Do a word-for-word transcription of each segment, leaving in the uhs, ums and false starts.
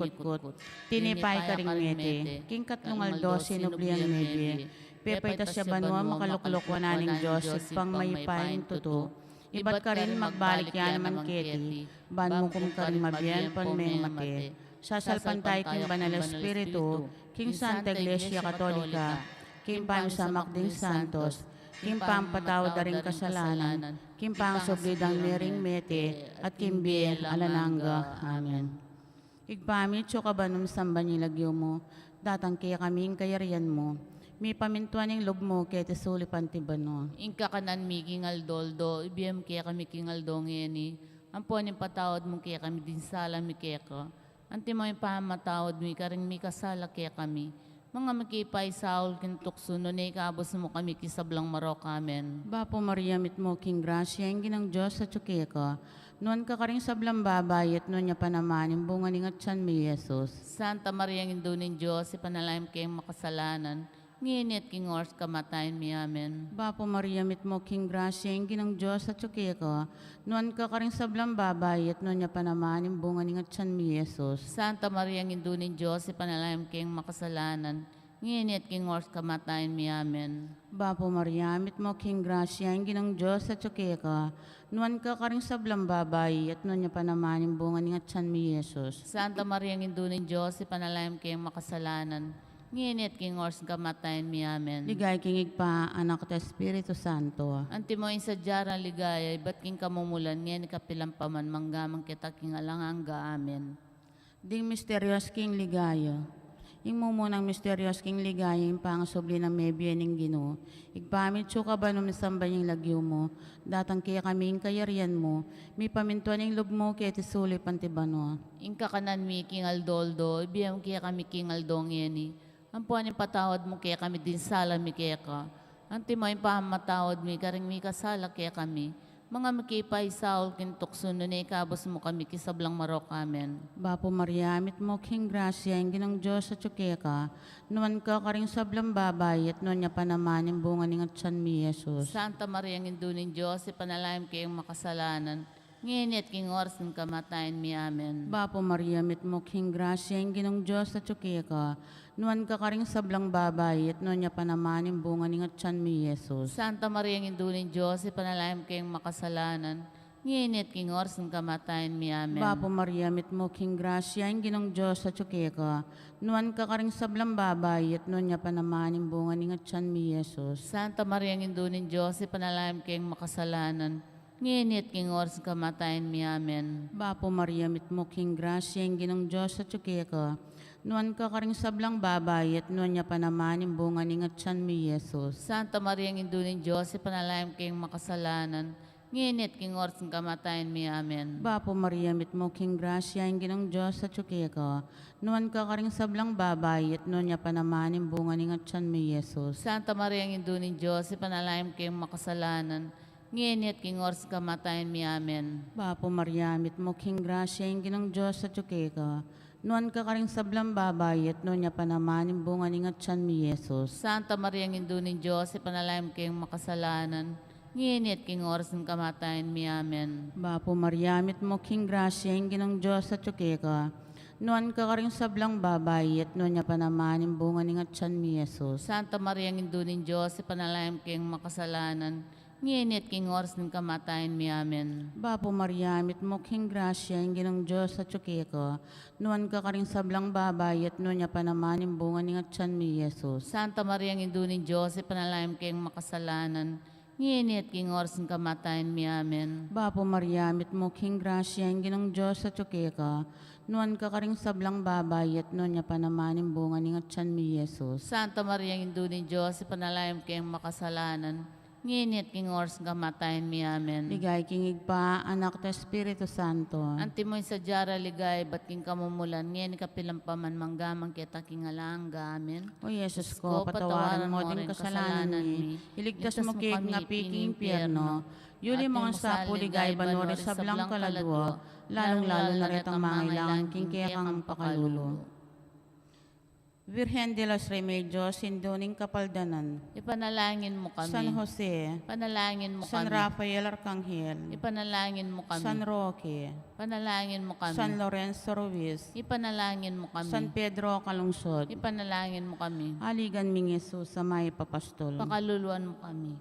kutkut, tinipay karing mete, king katlung aldo sinubli yang mebie, pepaitas ya banua, makalukluk wanan ning Dios, Ibpang mayupayang tutu. Ibat karin magbalik ya naman keti, ban mukum karing mabie ampon meng mate. Sasalpantaya king Banal a Espiritu, king Santa Iglesia Katolika, king pamisamak ding santos, king pampatawad da ring kasalanan, king pangasubli dang mie ring mete, at king bie alang angga. Amen. Ibpa mi, atsu ka banua, misamban ya ing lagyu mu, datang kekami ing kayarian mu, mipamintuan ing lub mu keti sulip anti banua. Ing kakanan mi king aldo-aldo, ibie mu kekami king aldo ngeni, ampon ipatawad mu kekami ding sala mi keka, antimo ing pamamatawad mi karing mikasala kekami. Manga miki paisaul king tuksu, nune ikabus mu kami king sablang marok. Amen. Bapu Maria, mitmu ka king grasya, ing Ginung Dios atyu keka. Nuan ka karing sablang babai, at nuan ya pa naman ing bunga ning atyan mi, Jesus. Santa Maria, Indu ning Dios, ipanalangin mu keng makasalanan, ngeni at king oras kamatayan mi. Amen. Bapu Maria, mitmu ka king grasya, ing Ginung Dios atyu keka. Nuan ka karing sablang babai, at nuan ya pa naman ing bunga ning atyan mi, Jesus. Santa Maria, Indu ning Dios, ipanalangin mu keng makasalanan, ngeni at king oras kamatayan mi. Amen. Bapu Maria, mitmu ka king grasya, ing Ginung Dios atyu keka. Nuan ka karing sablang babai, at nuan ya pa naman ing bunga ning atyan mi, Jesus. Santa Maria, Indu ning Dios, ipanalangin mu keng makasalanan, ngeni at king oras kamatayan mi. Amen. Ligaya king Ibpa, Anak, at Espiritu Santo. Antimo ing sadya rang ligaya, ibat king kamumulan, ngeni, kapilan pa man, mangga man keta king alang angga. Amen. Ding misterios king ligaya. Ing mumunang misterios king ligaya, ing pangasubli nang mebie ning Ginu. Ibpa mi, atsu ka banua, misamban ya ing lagyu mu, datang kekami ing kayarian mu, mipamintuan ing lub mu keti sulip anti banua. Ing kakanan mi king aldo-aldo, ibie mu kekami king aldo ngeni, ampon ipatawad mu kekami ding sala mi keka, antimo ing pamamatawad mi karing mikasala kekami. Manga miki paisaul king tuksu, nune ikabus mu kami king sablang marok. Amen. Bapu Maria, mitmu ka king grasya, ing Ginung Dios atyu keka. Nuan ka karing sablang babai, at nuan ya pa naman ing bunga ning atyan mi, Jesus. Santa Maria, Indu ning Dios, ipanalangin mu keng makasalanan, ngeni at king oras ning kamatayan mi. Amen. Bapu Maria, mitmu ka king grasya, ing Ginung Dios atyu keka. Nuan ka karing sablang babai, at nuan ya pa naman ing bunga ning atyan mi, Jesus. Santa Maria, Indu ning Dios, ipanalangin mu keng makasalanan, ngeni at king oras ning kamatayan mi. Amen. Bapu Maria, mitmu ka king grasya, ing Ginung Dios atyu keka. Nuan ka karing sablang babai, at nuan ya pa naman ing bunga ning atyan mi, Jesus. Santa Maria, Indu ning Dios, ipanalangin mu keng makasalanan, ngeni at king oras ning kamatayan mi. Amen. Bapu Maria, mitmu ka king grasya, ing Ginung Dios atyu keka. Nuan ka karing sablang babai, at nuan ya pa naman ing bunga ning atyan mi, Jesus. Santa Maria, Indu ning Dios, ipanalangin mu keng makasalanan, ngeni at king oras ning kamatayan mi. Amen. Bapu Maria, mitmu ka king grasya, ing Ginung Dios atyu keka. Nuan ka karing sablang babai, at nuan ya pa naman ing bunga ning atyan mi, Jesus. Santa Maria, Indu ning Dios, ipanalangin mu keng makasalanan, ngeni at king oras ning kamatayan mi. Amen. Bapu Maria, mitmu ka king grasya, ing Ginung Dios atyu keka. Nuan ka karing sablang babai, at nuan ya pa naman ing bunga ning atyan mi, Jesus. Santa Maria, Indu ning Dios, ipanalangin mu keng makasalanan, ngeni at king oras ning kamatayan mi. Amen. Bapu Maria, mitmu ka king grasya, ing Ginung Dios atyu keka. Nuan ka karing sablang babai, at nuan ya pa naman ing bunga ning atyan mi, Jesus. Santa Maria, Indu ning Dios, ipanalangin mu keng makasalanan, ngeni at king oras ning kamatayan mi. Amen. Bapu Maria, mitmu ka king grasya, ing Ginung Dios atyu keka. Nuan ka karing sablang babai, at nuan ya pa naman ing bunga ning atyan mi, Jesus. Santa Maria, Indu ning Dios, ipanalangin mu keng makasalanan, ngeni at king oras ning kamatayan mi. Amen. Bapu Maria, mitmu ka king grasya, ing Ginung Dios atyu keka. Nuan ka karing sablang babai, at nuan ya pa naman ing bunga ning atyan mi, Jesus. Santa Maria, Indu ning Dios, ipanalangin mu keng makasalanan, ngeni at king oras ning kamatayan mi. Amen. Ligaya king Ibpa, Anak, at Espiritu Santo. Antimo ing sadya rang ligaya, ibat king kamumulan, ngeni, kapilan pa man, mangga man keta king alang angga. Amen. O Jesus ko, patawaran mo ding kasalanan mi, iligtas mo kami king impyerno, yuli mo ngan sa pu king ligaya banua ring sablang kaladua, lalung-lalu na retang mangailangan king kekang pakalulu. Virgen de los Remedios, Indu ning Kapaldanan. Ipanalangin mu kami. San Jose. Ipanalangin mu kami. San Rafael Arkanghel. Ipanalangin mu kami. San Roque. Ipanalangin mu kami. San Lorenzo Ruiz. Ipanalangin mu kami. San Pedro Calungsod. Ipanalangin mu kami. Aligan ming Jesus a mayap a pastul. Pakaluluan mu kami.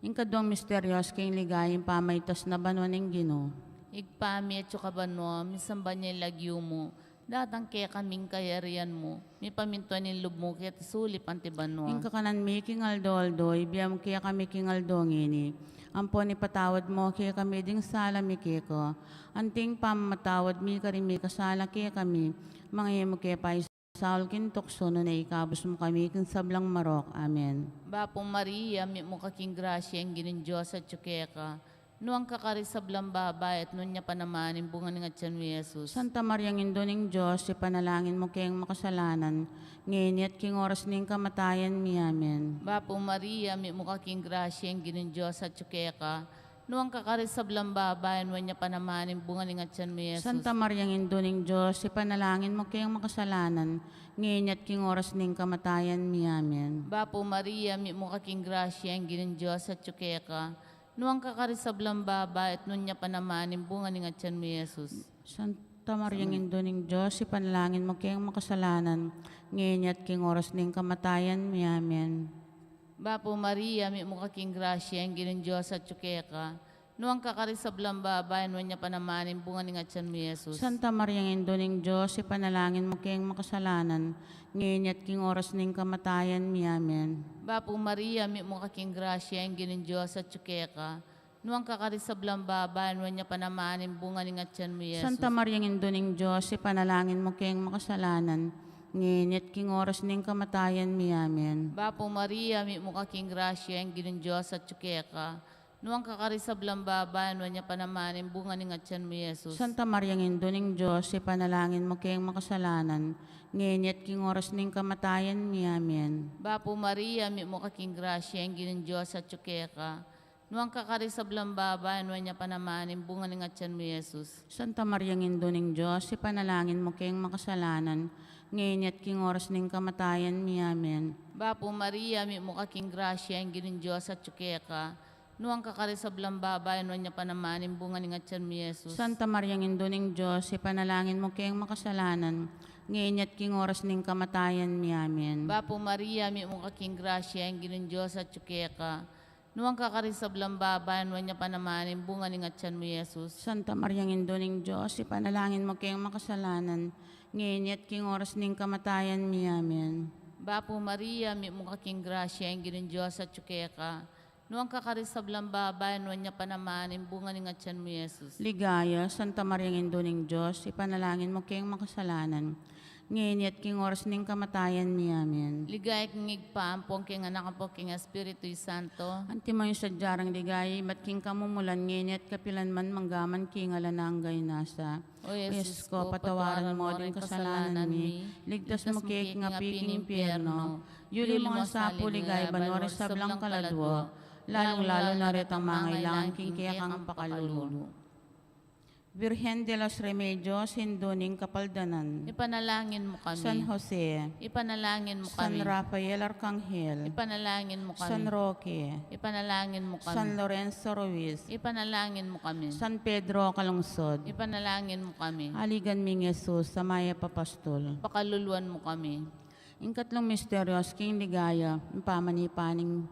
Ing kaduang misteryos king ligaya, ing pamaitas na banua ning Ginu. Ibpa mi, atsu ka banua, misamban ya ing lagyu mu, datang kekami ing kayarian mu, mipamintuan ing lub mu keti sulip anti banua. Ing kakanan mi king aldo-aldo ibie mu kekami king aldo ngeni. Ampon ipatawad mu kekami ding sala mi keka, anti ing pamamatawad mi karing mikasala kekami. Manga e mu ke paisaul king tuksu, nune ikabus mu kami king sablang marok. Amen. Bapu Maria, mitmu ka king grasya, ing Ginung Dios atyu keka. Nuan ka karing sablang babai, at nuan ya pa naman ing bunga ning atyan mu, i Jesus. Santa Mariang Indu ning Dios, ipanalangin mu keng makasalanan, ngeni at king oras ning kamatayan mi. Amen. Bapu Maria, mitmu ka king grasya, ing Ginung Dios atyu keka. Nuan ka karing sablang babai, nuan ya pa naman ing bunga ning atyan mu, i Jesus. Santa Mariang Indu ning Dios, ipanalangin mu keng makasalanan, ngeni at king oras ning kamatayan mi. Amen. Bapu Maria, mitmu ka king grasya, ing Ginung Dios atyu keka. Nuan ka karing sablang babai, at nuan ya pa naman ing bunga ning atyan mu, i Jesus. Santa Mariang Indu ning Dios, ipanalangin mu keng makasalanan, ngeni at king oras ning kamatayan mi. Amen. Bapu Maria, mitmu ka king grasya, ing Ginung Dios atyu keka. Nuan ka karing sablang babai, nuan ya pa naman ing bunga ning atyan mu, i Jesus. Santa Mariang Indu ning Dios, ipanalangin mu keng makasalanan, ngeni at king oras ning kamatayan mi. Amen. Bapu Maria, mitmu ka king grasya, ing Ginung Dios atyu keka. Nuan ka karing sablang babai, nuan ya pa naman ing bunga ning atyan mu, i Jesus. Santa Mariang Indu ning Dios, ipanalangin mu keng makasalanan, ngeni at king oras ning kamatayan mi. Amen. Bapu Maria, mitmu ka king grasya, ing Ginung Dios atyu keka. Nuan ka karing sablang babai, nuan ya pa naman ing bunga ning atyan mu, i Jesus. Santa Mariang Indu ning Dios, ipanalangin mu keng makasalanan, ngeni at king oras ning kamatayan mi. Amen. Bapu Maria, mitmu ka king grasya, ing Ginung Dios atyu keka. Nuan ka karing sablang babai, nuan ya pa naman ing bunga ning atyan mu, i Jesus. Santa Mariang Indu ning Dios, ipanalangin mu keng makasalanan, ngeni at king oras ning kamatayan mi. Amen. Bapu Maria, mitmu ka king grasya, ing Ginung Dios atyu keka. Nuan ka karing sablang babai, nuan ya pa naman ing bunga ning atyan mu, i Jesus. Santa Mariang Indu ning Dios, ipanalangin mu keng makasalanan, ngeni at king oras ning kamatayan mi. Amen. Bapu Maria, mitmu ka king grasya, ing Ginung Dios atyu keka. Nuan ka karing sablang babai, nuan ya pa naman ing bunga ning atyan mu, i Jesus. Santa Mariang Indu ning Dios, ipanalangin mu keng makasalanan, ngeni at king oras ning kamatayan mi. Amen. Bapu Maria, mitmu ka king grasya, ing Ginung Dios atyu keka. Nuan ka karing sablang babai, nuan ya pa naman ing bunga ning atyan mu, i Jesus. Ligaya, Santa Mariang Indu ning Dios, ipanalangin mu keng makasalanan, ngeni at king oras ning kamatayan mi. Amen. Ligaya king Ibpa, ampon king Anak, ampon king Espiritu Santo. Antimo ing sadya nang ligaya, ibat king kamumulan, ngeni at kapilan man, mangga man king alang angga. Nasa. O Jesus ko, patawaran mo ding kasalanan mi, ligtas mu ke king api king impyerno, yuli mu ngan sa pu king ligaya banua ring sablang kaladua, lalung-lalu na retang mangailangan king kekang pakalulu. Virgen de los Remedios, Indu ning Kapaldanan. Ipanalangin mu kami. San Jose. Ipanalangin mu kami. San Rafael Arkanghel. Ipanalangin mu kami. San Roque. Ipanalangin mu kami. San Lorenzo Ruiz. Ipanalangin mu kami. San Pedro Calungsod. Ipanalangin mu kami. Aligan ming Jesus a mayap a pastul. Pakaluluan mu kami. Ing katlung misteryos king ligaya, ing pamanipa ning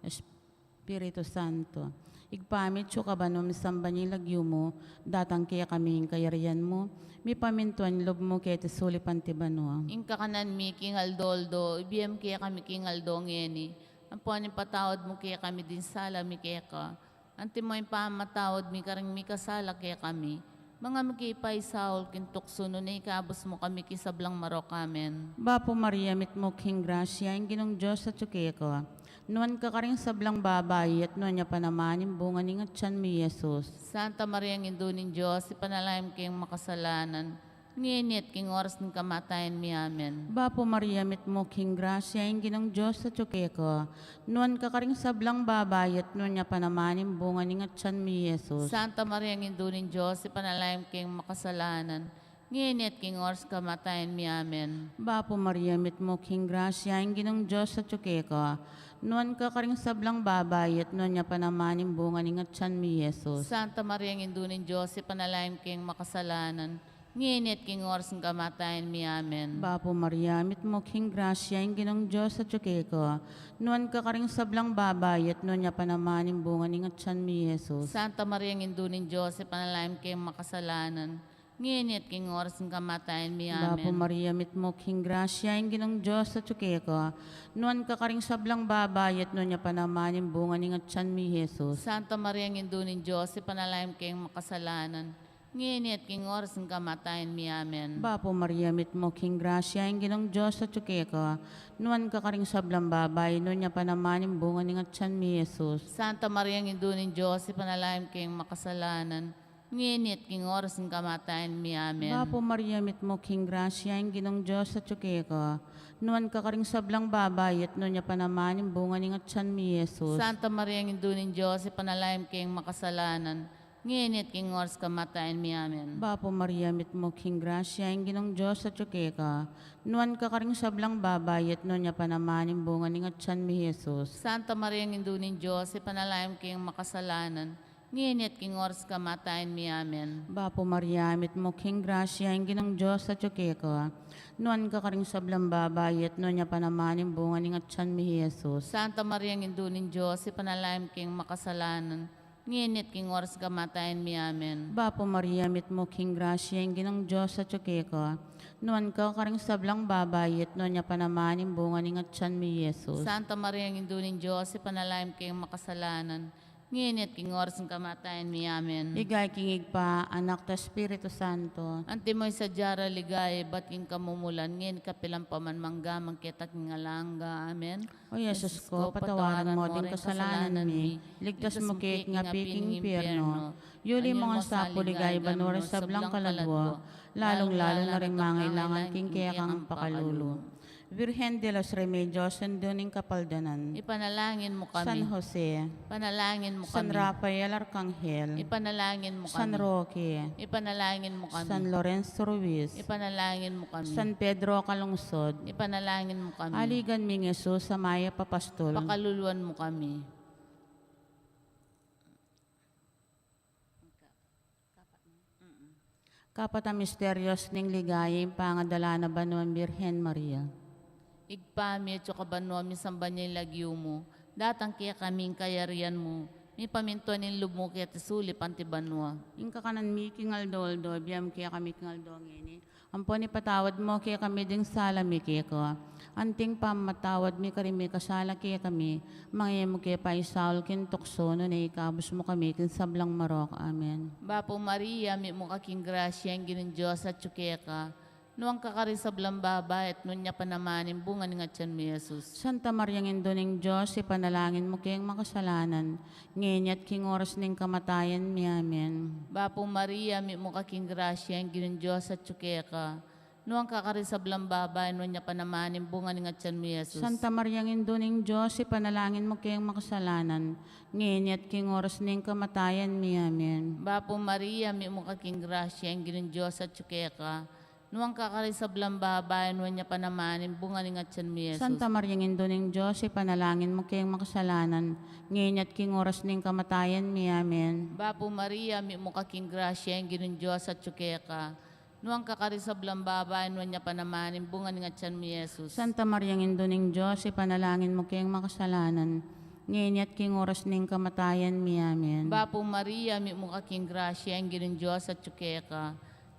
Espiritu Santo. Ibpa mi, atsu ka banua, misamban ya ing lagyu mu, datang kekami ing kayarian mu, mipamintuan ing lub mu keti sulip anti banua. Ing kakanan mi king aldo-aldo ibie mu kekami king aldo ngeni, ampon ipatawad mu kekami ding sala mi keka, antimo ing pamamatawad mi karing mikasala kekami. Manga e mu ke paisaul king tuksu, nune ikabus mu kami king sablang marok. Amen. Bapu Maria, mitmu ka king grasya, ing Ginung Dios atyu keka. Nuan ka karing sablang babai, at nuan ya pa naman ing bunga ning atyan mu, i Jesus. Santa Mariang Indu ning Dios, ipanalangin mu keng makasalanan, ngeni at king oras ning kamatayan mi. Amen. Bapu Maria, mitmu ka king grasya, ing Ginung Dios atyu keka. Nuan ka karing sablang babai, at nuan ya pa naman ing bunga ning atyan mu, i Jesus. Santa Mariang Indu ning Dios, ipanalangin mu keng makasalanan, ngeni at king oras kamatayan mi. Amen. Bapu Maria, mitmu ka king grasya, ing Ginung Dios atyu keka. Nuan ka karing sablang babai, at nuan ya pa naman ing bunga ning atyan mi, Jesus. Santa Maria, Indu ning Dios, ipanalangin mu keng makasalanan, ngeni at king oras ning kamatayan mi. Amen. Bapu Maria, mitmu ka king grasya, ing Ginung Dios atyu keka. Nuan ka karing sablang babai, at nuan ya pa naman ing bunga ning atyan mi, Jesus. Santa Maria, Indu ning Dios, ipanalangin mu keng makasalanan, ngeni at king oras ning kamatayan mi. Amen. Bapu Maria, mitmu ka king grasya, ing Ginung Dios atyu keka. Nuan ka karing sablang babai, at nuan ya pa naman ing bunga ning atyan mi, Jesus. Santa Maria, Indu ning Dios, ipanalangin mu keng makasalanan, ngeni at king oras ning kamatayan mi. Amen. Bapu Maria, mitmu ka king grasya, ing Ginung Dios atyu keka. Nuan ka karing sablang babai, nuan ya pa naman ing bunga ning atyan mi, Jesus. Santa Maria, Indu ning Dios, ipanalangin mu keng makasalanan, ngeni at king oras ning kamatayan mi. Amen. Bapu Maria, mitmu ka king grasya, ing Ginung Dios atyu keka. Nuan ka karing sablang babai, at nuan ya pa naman ing bunga ning atyan mi, Jesus. Santa Maria, Indu ning Dios, ipanalangin mu keng makasalanan, ngeni at king oras kamatayan mi. Amen. Bapu Maria, mitmu ka king grasya, ing Ginung Dios atyu keka. Nuan ka karing sablang babai, at nuan ya pa naman ing bunga ning atyan mi, Jesus. Santa Maria, Indu ning Dios, ipanalangin mu keng makasalanan, ngeni at king oras kamatayan mi. Amen. Bapu Maria, mitmu ka king grasya, ing Ginung Dios atyu keka. Nuan ka karing sablang babai, at nuan ya pa naman ing bunga ning atyan mi, Jesus. Santa Maria, Indu ning Dios, ipanalangin mu keng makasalanan, ngeni at king oras kamatayan mi. Amen. Bapu Maria, mitmu ka king grasya, ing Ginung Dios atyu keka. Nuan ka karing sablang babai, at nuan ya pa naman ing bunga ning atyan mi, Jesus. Santa Maria, Indu ning Dios, ipanalangin mu keng makasalanan, ngeni at king oras ning kamatayan mi. Amen. Ligaya king Ibpa, Anak, at Espiritu Santo. Antimo ing sadya ra ligaya ibat king kamumulan, ngeni kapilan pa man, mangga man keta king alang angga. Amen. O Jesus ko, patawaran mo ding kasalanan mi, ligtas mu ke king api king impyerno, yuli mu ngan sa pu ligaya banua ring sablang kaladua, lalung-lalu na ring mangailangan king kekang pakalulu. Virgen de los Remedios, Indu ning Kapaldanan. Ipanalangin mu kami. San Jose. Ipanalangin mu kami. San Rafael Arkanghel. Ipanalangin mu kami. San Roque. Ipanalangin mu kami. San Lorenzo Ruiz. Ipanalangin mu kami. San Pedro Calungsod. Ipanalangin mu kami. Aligan ming Jesus a mayap a pastul. Pakaluluan mu kami. Kapat a misterios ning ligaya, ing pangadala na banua ning Birhen Maria. Ibpa mi, atsu ka banua, misamban ya ing lagyu mu, datang kekami ing kayarian mu, mipamintuan ing lub mu keti sulip anti banua. Ing kakanan mi king aldo-aldo, ibie mu kekami king aldo ngeni, ampon ipatawad mu kekami ding sala mi keka, anti ing pamamatawad mi karing mikasala kekami, manga e mu ke paisaul king tuksu, nune ikabus mu kami king sablang marok. Amen. Bapu Maria, mitmu ka king grasya, ing Ginung Dios atsu keka. Nuan ka karing sablang babai, at nuan ya pa naman ing bunga ning atyan mu, Jesus. Santa Maria, Indu ning Dios, ipanalangin mu keng makasalanan, ngeni at king oras ning kamatayan mi. Amen. Bapu Maria, mitmu ka king grasya, ing Ginung Dios atsu keka. Nuan ka karing sablang babai, nuan ya pa naman ing bunga ning atyan mu, Jesus. Santa Maria, Indu ning Dios, ipanalangin mu keng makasalanan, ngeni at king oras ning kamatayan mi. Amen. Bapu Maria, mitmu ka king grasya, ing Ginung Dios atsu keka. Nuan ka karing sablang babai, nuan ya pa naman ing bunga ning atyan mu, Jesus. Santa Maria, Indu ning Dios, ipanalangin mu keng makasalanan, ngeni at king oras ning kamatayan mi. Amen. Bapu Maria, mitmu ka king grasya, ing Ginung Dios atsu keka. Nuan ka karing sablang babai, nuan ya pa naman ing bunga ning atyan mu, Jesus. Santa Maria, Indu ning Dios, ipanalangin mu keng makasalanan, ngeni at king oras ning kamatayan mi. Amen. Bapu Maria, mitmu ka king grasya, ing Ginung Dios atsu keka.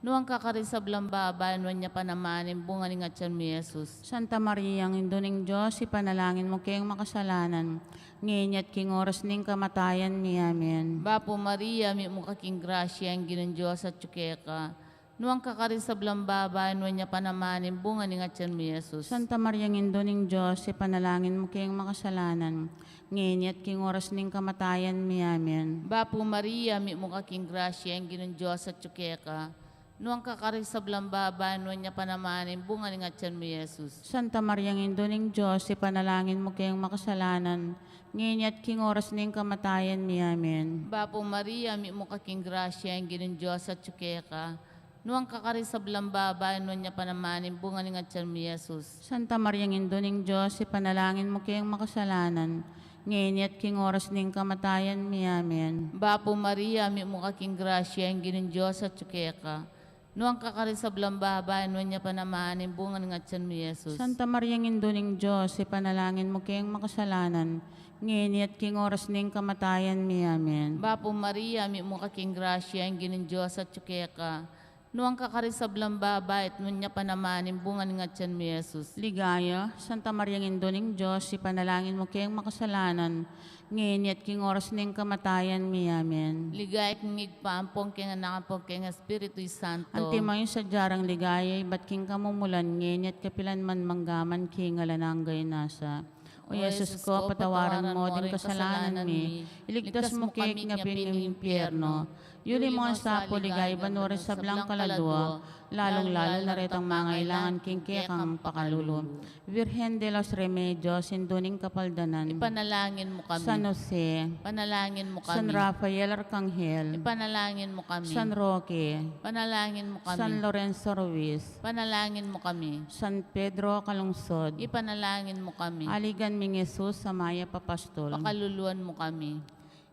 Nuan ka karing sablang babai, nuan ya pa naman ing bunga ning atyan mu, Jesus. Santa Maria, Indu ning Dios, ipanalangin mu keng makasalanan, ngeni at king oras ning kamatayan mi. Amen. Bapu Maria, mitmu ka king grasya, ing Ginung Dios atsu keka. Nuan ka karing sablang babai, nuan ya pa naman ing bunga ning atyan mu, Jesus. Santa Maria, Indu ning Dios, ipanalangin mu keng makasalanan, ngeni at king oras ning kamatayan mi. Amen. Bapu Maria, mitmu ka king grasya, ing Ginung Dios atsu keka. Nuan ka karing sablang babai, nuan ya pa naman ing bunga ning atyan mu, Jesus. Santa Maria, Indu ning Dios, ipanalangin mu keng makasalanan, ngeni at king oras ning kamatayan mi. Amen. Bapu Maria, mitmu ka king grasya, ing Ginung Dios atsu keka. Nuan ka karing sablang babai, nuan ya pa naman ing bunga ning atian mu, Jesus. Santa Maria, Indu ning Dios, ipanalangin mu keng makasalanan, ngeni at king oras ning kamatayan mi. Amen. Bapu Maria, mitmu ka king grasya, ing Ginung Dios atyu keka. Nuan ka karing sablang babai, nuan ya pa naman ing bunga ning atian mu, Jesus. Santa Maria, Indu ning Dios, ipanalangin mu keng makasalanan, ngeni at king oras ning kamatayan mi. Amen. Bapu Maria, mitmu ka king grasya, ing Ginung Dios atyu keka. Nuan ka karing sablang babai, at nuan ya pa naman ing bunga ning atian mu, Jesus. Ligaya, Santa Maria, Indu ning Dios, ipanalangin mu keng makasalanan, ngeni at king oras ning kamatayan mi. Amen. Ligaya king Ibpa, ampon king Anak, ampon king Espiritu Santo. Antimo ing sadya rang ligaya ibat king kamumulan, ngeni at kapilan man, mangga man king alang angga. Nasa. O Jesus ko, patawaran mo ding kasalanan mi, iligtas mu kami king api ning impyerno, yuli mu sa pu ligaya banua ring sablang kaladua, lalung-lalu na retang mangailangan king kekang pakalulu. Virgen de los Remedios, Indu ning Kapaldanan. Ipanalangin mu kami. San Jose. Ipanalangin mu kami. San Rafael Arcangel. Ipanalangin mu kami. San Roque. Ipanalangin mu kami. San Lorenzo Ruiz. Ipanalangin mu kami. San Pedro Calungsod. Ipanalangin mu kami. Aligan ming Jesus a mayap a pastul. Pakaluluan mu kami.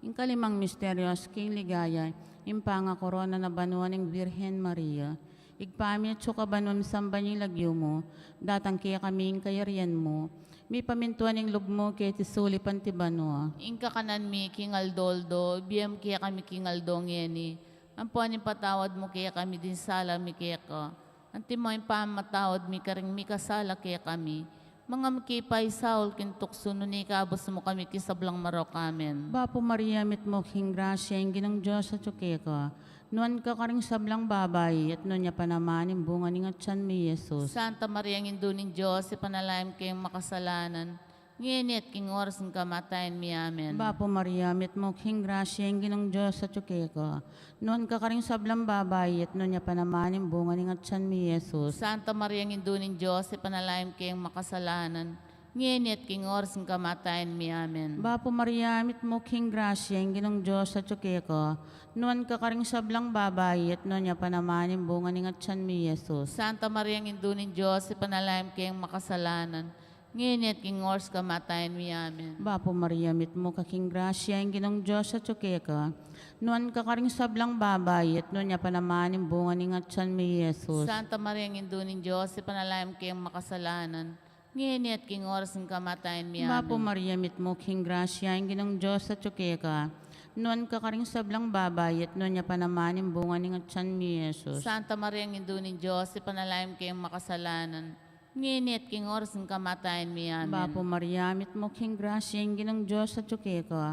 Ing kalimang misteryo king ligaya, ing pangakorona na banua ning Virgen Maria. Ibpa mi, atsu ka banua, misamban ya ing lagyu mu, datang kekami ing kayarian mu, mipamintuan ing lub mu keti sulip anti banua. Ing kakanan mi king aldo-aldo, ibie mu kekami king aldo ngeni, ampon ipatawad mu kekami ding sala mi keka, antimo ing pamamatawad mi karing mikasala kekami. Manga mu ke paisaul king tuksu, nune ikabus mu kami king sablang marok. Amen. Bapu Maria, mitmu ka king grasya, ing Ginung Dios atyu keka. Nuan ka karing sablang babai, at nuan ya pa naman ing bunga ning atian mu, Jesus. Santa Maria, Indu ning Dios, ipanalangin mu keng makasalanan, ngeni at king oras ning kamatayan mi. Amen. Bapu Maria, mitmu ka king grasya, ing Ginung Dios atyu keka. Nuan ka karing sablang babai, at nuan ya pa naman ing bunga ning atian mu, Jesus. Santa Maria, Indu ning Dios, ipanalangin mu keng makasalanan, ngeni at king oras ning kamatayan mi. Amen. Bapu Maria, mitmu ka king grasya, ing Ginung Dios atyu keka. Nuan ka karing sablang babai, at nuan ya pa naman ing bunga ning atian mu, Jesus. Santa Maria, Indu ning Dios, ipanalangin mu keng makasalanan, ngeni at king oras ning kamatayan mi. Amen. Bapu Maria, mitmu ka king grasya, ing Ginung Dios atyu keka. Nuan ka karing sablang babai, at nuan ya pa naman ing bunga ning atian mu, Jesus. Santa Maria, Indu ning Dios, ipanalangin mu keng makasalanan, ngeni at king oras ning kamatayan mi. Amen. Bapu Maria, mitmu ka king grasya, ing Ginung Dios atyu keka. Nuan ka karing sablang babai, at nuan ya pa naman ing bunga ning atian mu, Jesus. Santa Maria, Indu ning Dios, ipanalangin mu keng makasalanan, ngeni at king oras ning kamatayan mi. Amen. Bapu Maria, mitmu ka king grasya, ing Ginung Dios atyu keka.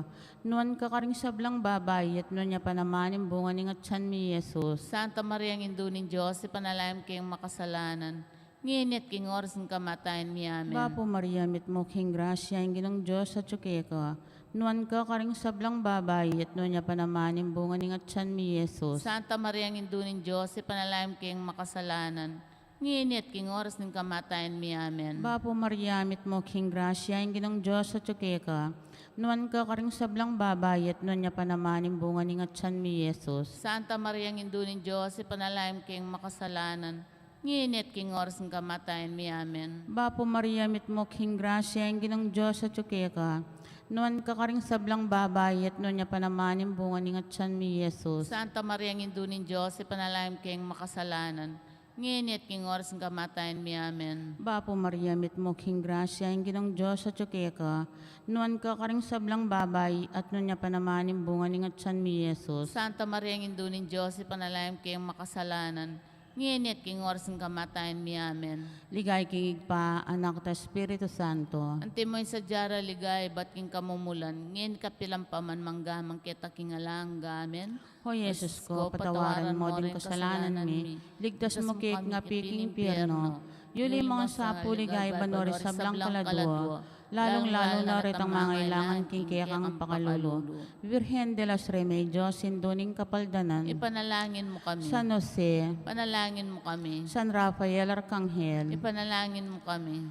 Nuan ka karing sablang babai, at nuan ya pa naman ing bunga ning atian mu, Jesus. Santa Maria, Indu ning Dios, ipanalangin mu keng makasalanan, ngeni at king oras ning kamatayan mi. Amen. Bapu Maria, mitmu ka king grasya, ing Ginung Dios atyu keka. Nuan ka karing sablang babai, at nuan ya pa naman ing bunga ning atian mu, Jesus. Santa Maria, Indu ning Dios, ipanalangin mu keng makasalanan, ngeni at king oras ning kamatayan mi. Amen. Bapu Maria, mitmu ka king grasya, ing Ginung Dios atyu keka. Nuan ka karing sablang babai, at nuan ya pa naman ing bunga ning atian mu, Jesus. Santa Maria, Indu ning Dios, ipanalangin mu keng makasalanan, ngeni at king oras ning kamatayan mi. Amen. Bapu Maria, mitmu ka king grasya, ing Ginung Dios atyu keka. Nuan ka karing sablang babai, at nuan ya pa naman ing bunga ning atian mu, Jesus. Santa Maria, Indu ning Dios, ipanalangin mu keng makasalanan, ngeni at king oras ning kamatayan mi. Amen. Bapu Maria, mitmu ka king grasya, ing Ginung Dios atyu keka. Nuan ka karing sablang babai, at nuan ya pa naman ing bunga ning atian mu, Jesus. Santa Maria, Indu ning Dios, ipanalangin mu keng makasalanan, ngeni at king oras ning kamatayan mi. Amen. Ligaya king Ibpa, Anak, at Espiritu Santo. Antimo ing sadya rang ligaya ibat king kamumulan, ngeni kapilan pa man, mangga man keta king alang angga. Amen. O Jesus ko, patawaran mo ding kasalanan mi, ligtas mu kami king api ning impyerno, yuli mu sa pu ligaya banua ring sablang kaladua, lalung-lalu na retang mangailangan king kekang pakalulu. Virgen de los Remedios, Indu ning Kapaldanan, ipanalangin mu kami. San Jose, ipanalangin mu kami. San Rafael Arcangel, ipanalangin mu kami.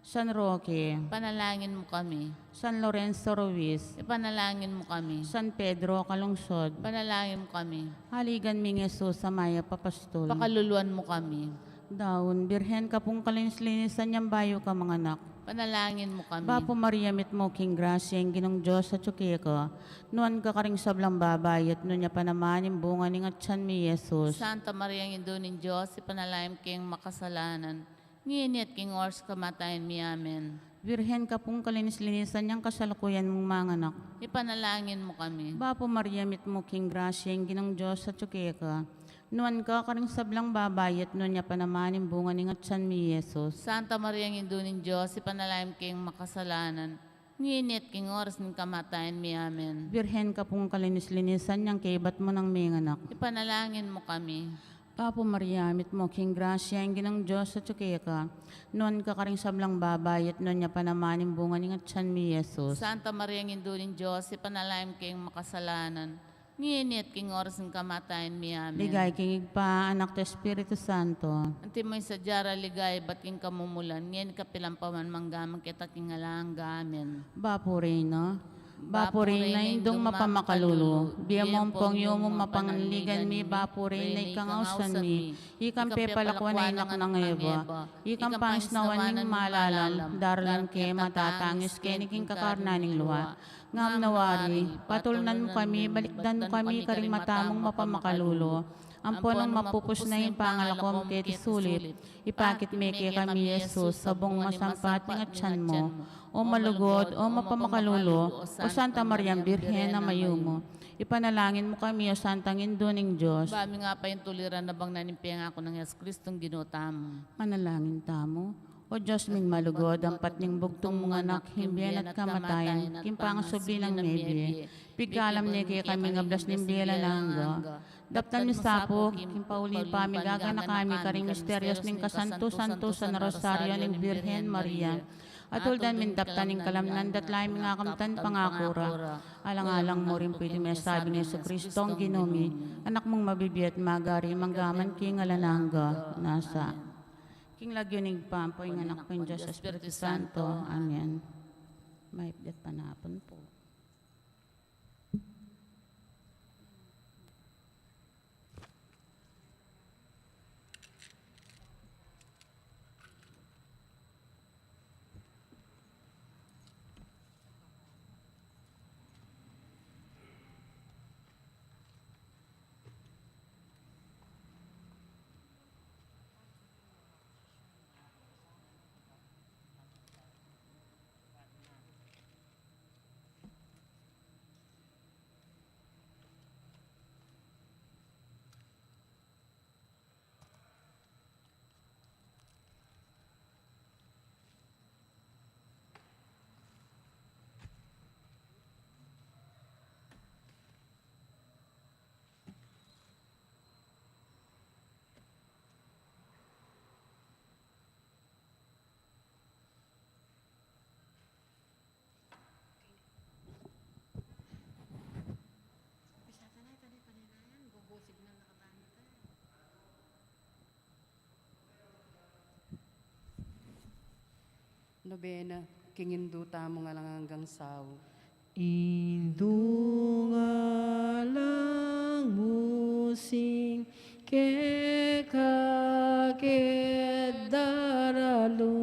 San Roque, panalangin mu kami. San Lorenzo Ruiz, ipanalangin mu kami. San Pedro Calungsod, panalangin mu kami. Aligan ming Jesus a mayap a pastul, pakaluluan mu kami. Daun, Birhen ka pung kalinis-linisan yang bayu ka manganak, panalangin mu kami. Bapu Maria, mitmu king grasya, ing Ginung Dios atyu keka. Nuan ka karing sablang babai, at nuan ya pa naman ing bunga ning atyan mu, i Jesus. Santa Maria, Indu ning Dios, ipanalangin mu keng makasalanan, ngeni at king oras ning kamatayan mi. Amen. Birhen ka pung kalinis-linisan yang kasalukuyan mung manganak, ipanalangin mu kami. Bapu Maria, mitmu king grasya, ing Ginung Dios atyu keka. Nuan ka karing sablang babai, at nuan ya pa naman ing bunga ning atyan mu, i Jesus. Santa Maria, Indu ning Dios, ipanalangin mu keng makasalanan, ngeni at king oras ning kamatayan mi. Amen. Birhen ka pung kalinis-linisan yang kaybat mu nang menganak, ipanalangin mu kami. Bapu Maria, mitmu king grasya, ing Ginung Dios atyu keka. Nuan ka karing sablang babai, at nuan ya pa naman ing bunga ning atyan mu, i Jesus. Santa Maria, Indu ning Dios, ipanalangin mu keng makasalanan, ngeni at king oras ning kamatayan mi. Amen. Ligaya king Ibpa, Anak, at Espiritu Santo. Antimo ing sadya ra ligaya ibat king kamumulan, ngeni kapilan pa man, mangga man king alang angga. Amen. Bapu Reyna, Bapu Reyna, Indung mapamakalulu, bie mu ampong yumu mapanaligan mi, Bapu Reyna, ikang ausan mi, ikang pepalakuan a anak nang Eva, ikang pangisnawan ning malalam, daralan ke matatangis keni king kakarnan ning lua. Ngam nawari, patulunan mu kami, balikdan mu kami karing mata mung mapamakalulu, ampon nung mapupus na ing pangalako mu keti sulip, ipakit me kekami i Jesus, sablang masampat ning atyan mu. O malugud, o mapamakalulu, o Santa Mariang Birhen a mayumu, ipanalangin mu kami, o Santang Indu ning Dios. Ba ming apaintuliran a bangnan ing pengaku nang Jesucristo Ginu tamu. Manalangin tamu. O Dios ming malugud, ampat ning bugtung mung Anak, king bie na at kamatayan, king pangasubli nang mebie, pigkalam ne kekami ing ablas ning bie alang angga. Daptan mi sa pu king pauli ning pamigaganaka mi karing misterios ning kasantu-santusan a Rosario ning Birhen Maria. At huldan mi daptan ing kalamnan datla mi ngan kamtan pangaku ra. Alang-alang mu ring pweding mesabi nang Jesucristo Ginu mi, Anak mung mabibie at magari, mangga man king alang angga. Nasa. King lagyu ning Ibpa, ampo ning Anak, ampo ning Dios Espiritu Santo. Amen. Mayap a panapun pu. Nobena, king Indu tamung alang anggang sau. Indu, ngalang mu sing keka keti daralu,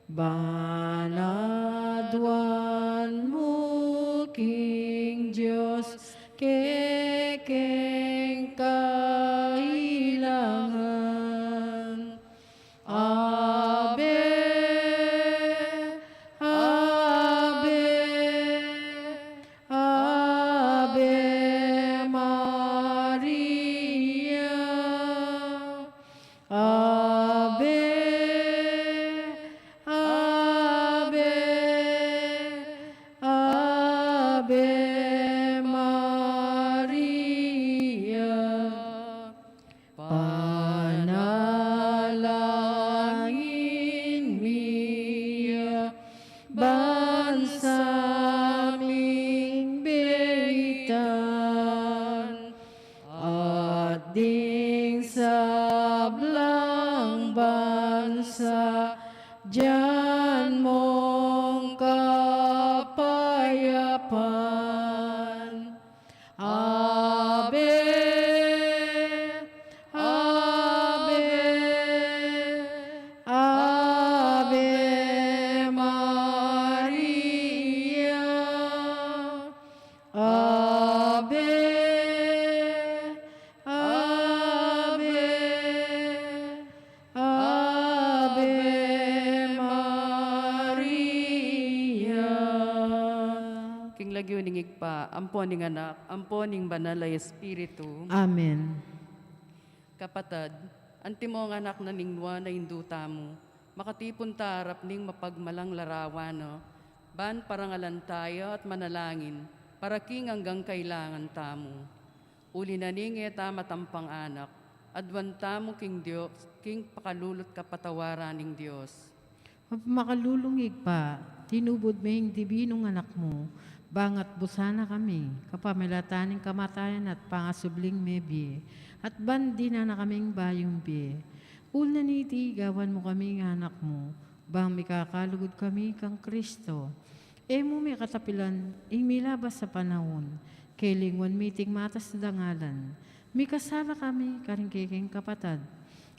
ban aduan mu king Dios kekeng kailangan. Ave, Ave, Ave Maria. Ave, Ave, Ave Maria. Panalangin mi ya, ban sa ming bie itan, at ding sablang bansa Dian mong kapayapan. Ave, Ave, Ave Maria. Ave, Ave, Ave Maria. King lagyu ning Ibpa, ampo ning Anak, ampo ning Banal a Espiritu. Amen. Kapatad, antimong anak na ning Nuan a Indu tamu, makatipun ta arap ning mapagmalang larawan na, ban parangalan taya at manalangin para king anggang kailangan tamu. Uli na ning e ta matampang anak, aduan tamu king Dios, king pakalulu't kapatawaran ning Dios. Mapakalulung Ibpa, tinubud me ing dibi nung Anak mu, ban atbusan na kami, kapamilatan ning kamatayan at pangasubling mebie, at ban dinan na kaming bayung bie. Uli na niti, gawan mu kaming anak mu, ban mikakalugud kami kang Kristo. E mu me katapilan ing milabas a panaun, kelingwan mi iting matas a dangalan. Mikasala kami karing kekeng kapatad.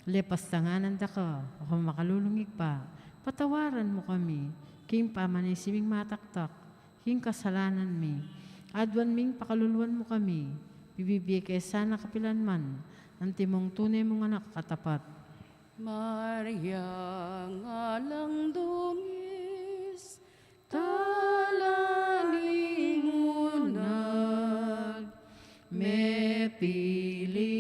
Lepas tanganan da ka, o mapakalulung Ibpa, patawaran mu kami, king pamanisi ming mataktak king kasalanan mi. Aduan ming pakaluluan mu kami, bibie ke sana kapilan man, antimong tune mung anak a tapat. Maria, alang dungis, tala ning munag, mepili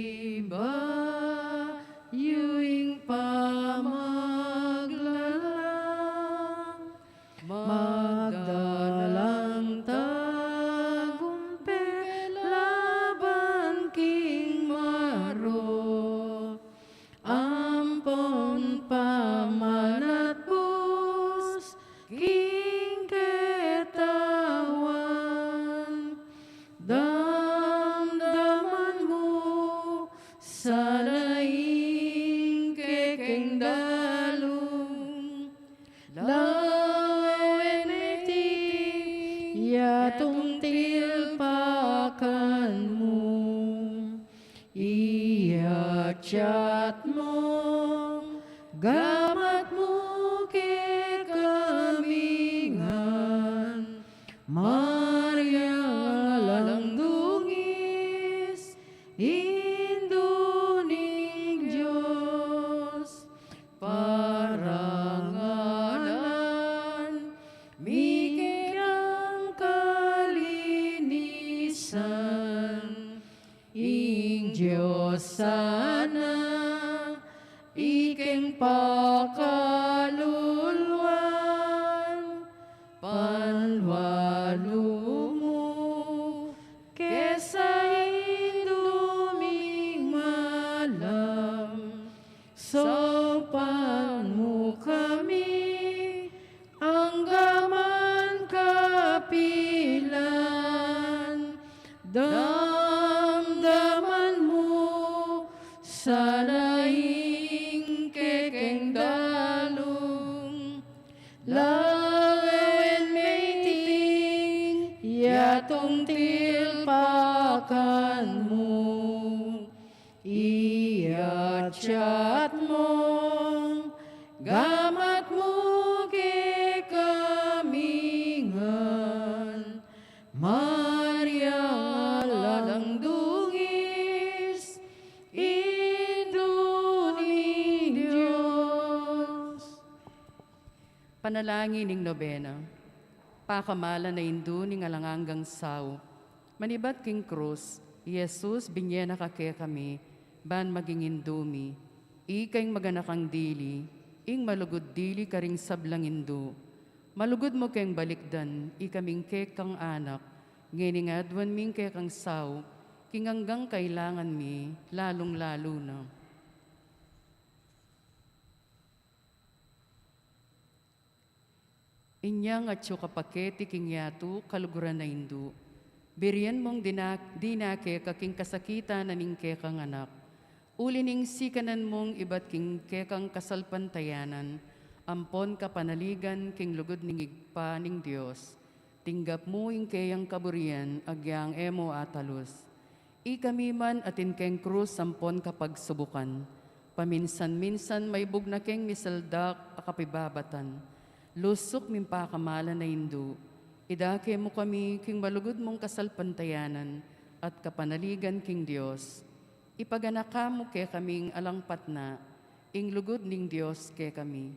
bayu ing pamaglalang, magdalang tagumpet laban king marok, ampon pamanatbus king ketawan. Damdaman mu sana ing kekeng dalung, lawen me iti yatung tilpakan mu. Iyatyat mung gamat mu kekami ngan, Maria alang dungis, Indu ning Dios, parangalan mi kang kalinisan. Ing Dios sana, ikeng pakaluluan, panwalu mu, kesa Indu ming malam, saupan mu kami, anggaman kapilan, damdaman mu sana ing kekeng dalung, lawen me iting yatung tilpakan mu. Iyatyat mung gamat mu kekami ngan, Maria alang dungis, Indu ning Dios. Panalangin ning nobena. Pakamalan a Indu ning alang anggang saup, manibat king krus, i Jesus binye na ka kekami, ban maging Indu mi. Ika ing maganakang dili, ing malugud dili karing sablang indu. Malugud mu keng balikdan ikaming kekang anak, ngening aduan ming kekang saup, king anggang kailangan mi, lalung-lalu na. Inyang atyu ka pa keti king yatu, kaluguran a Indu, birian mung dina-, dina keka king kasakitan na ning kekang anak. Uli ning sikanan mung ibat king kekang kasalpantayanan, ampon kapanaligan king lugud ning Ibpa ning Dios, tinggap mu ing keyang kaburian agyang e mu atalus. Ikami man atin keng krus ampon kapagsubukan, paminsan-minsan maibug na keng misaldak a kapibabatan. Lusuk ming pakamalan a Indu, idake mu kami king malugud mung kasalpantayanan at kapanaligan king Dios. Ipaganaka mu kekami ing alang patna, ing lugud ning Dios kekami.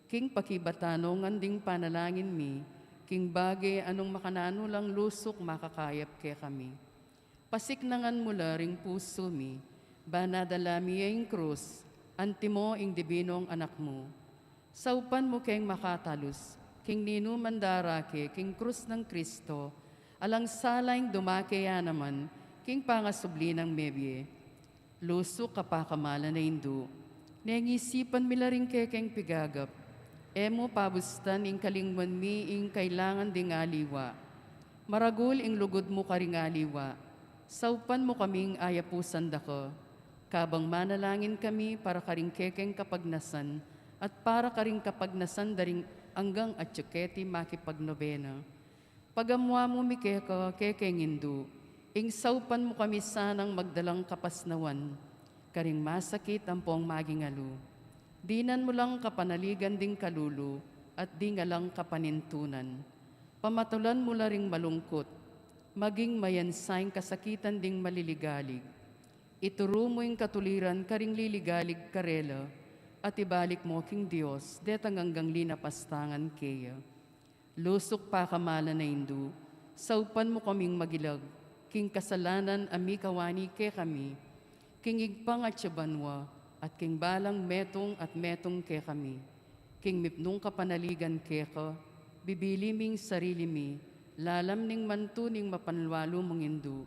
King pakibatan ngan ding panalangin mi, king bage a nung makananu lang lusuk makakayap kekami. Pasiknangan mu la ring pusu mi, ban adala mi ya ing krus, antimo ing dibinung anak mu. Saupan mu keng makatalus, king ninuman darake king krus nang Kristo, alang sala ing dumake ya naman, king pangasubli nang mebie. Lusuk a pakamalan a Indu, neng isipan mi la ring kekeng pigagap, e mu pabustan ing kalingwan mi ing kailangan ding aliwa. Maragul ing lugud mu karing aliwa, saupan mu kaming ayapusan da ka. Kabang manalangin kami para karing kekeng kapagnasan at para karing kapagnasan da ring anggang atyu keti makipagnobena. Pagamuan mu mi keka, kekeng Indu, ing saupan mu kami sanang magdalang kapasnawan karing masakit ampong magingalu. Dinan mu lang kapanaligan ding kalulu at ding alang kapanintunan. Pamatulan mu la ring malungkut, maging mayansa ing kasakitan ding maliligalig. Ituru mu ing katuliran karing liligalig karela, at ibalik mu king Dios detang anggang linapastangan keya. Lusuk pakamalan a Indu, saupan mu kaming magilag king kasalanan a mikawani kekami, king Ibpang atyu banua, at king balang metung at metung kekami. King mipnung kapanaligan keka, bibili ming sarili mi lalam ning mantu ning mapanlualu mung Indu,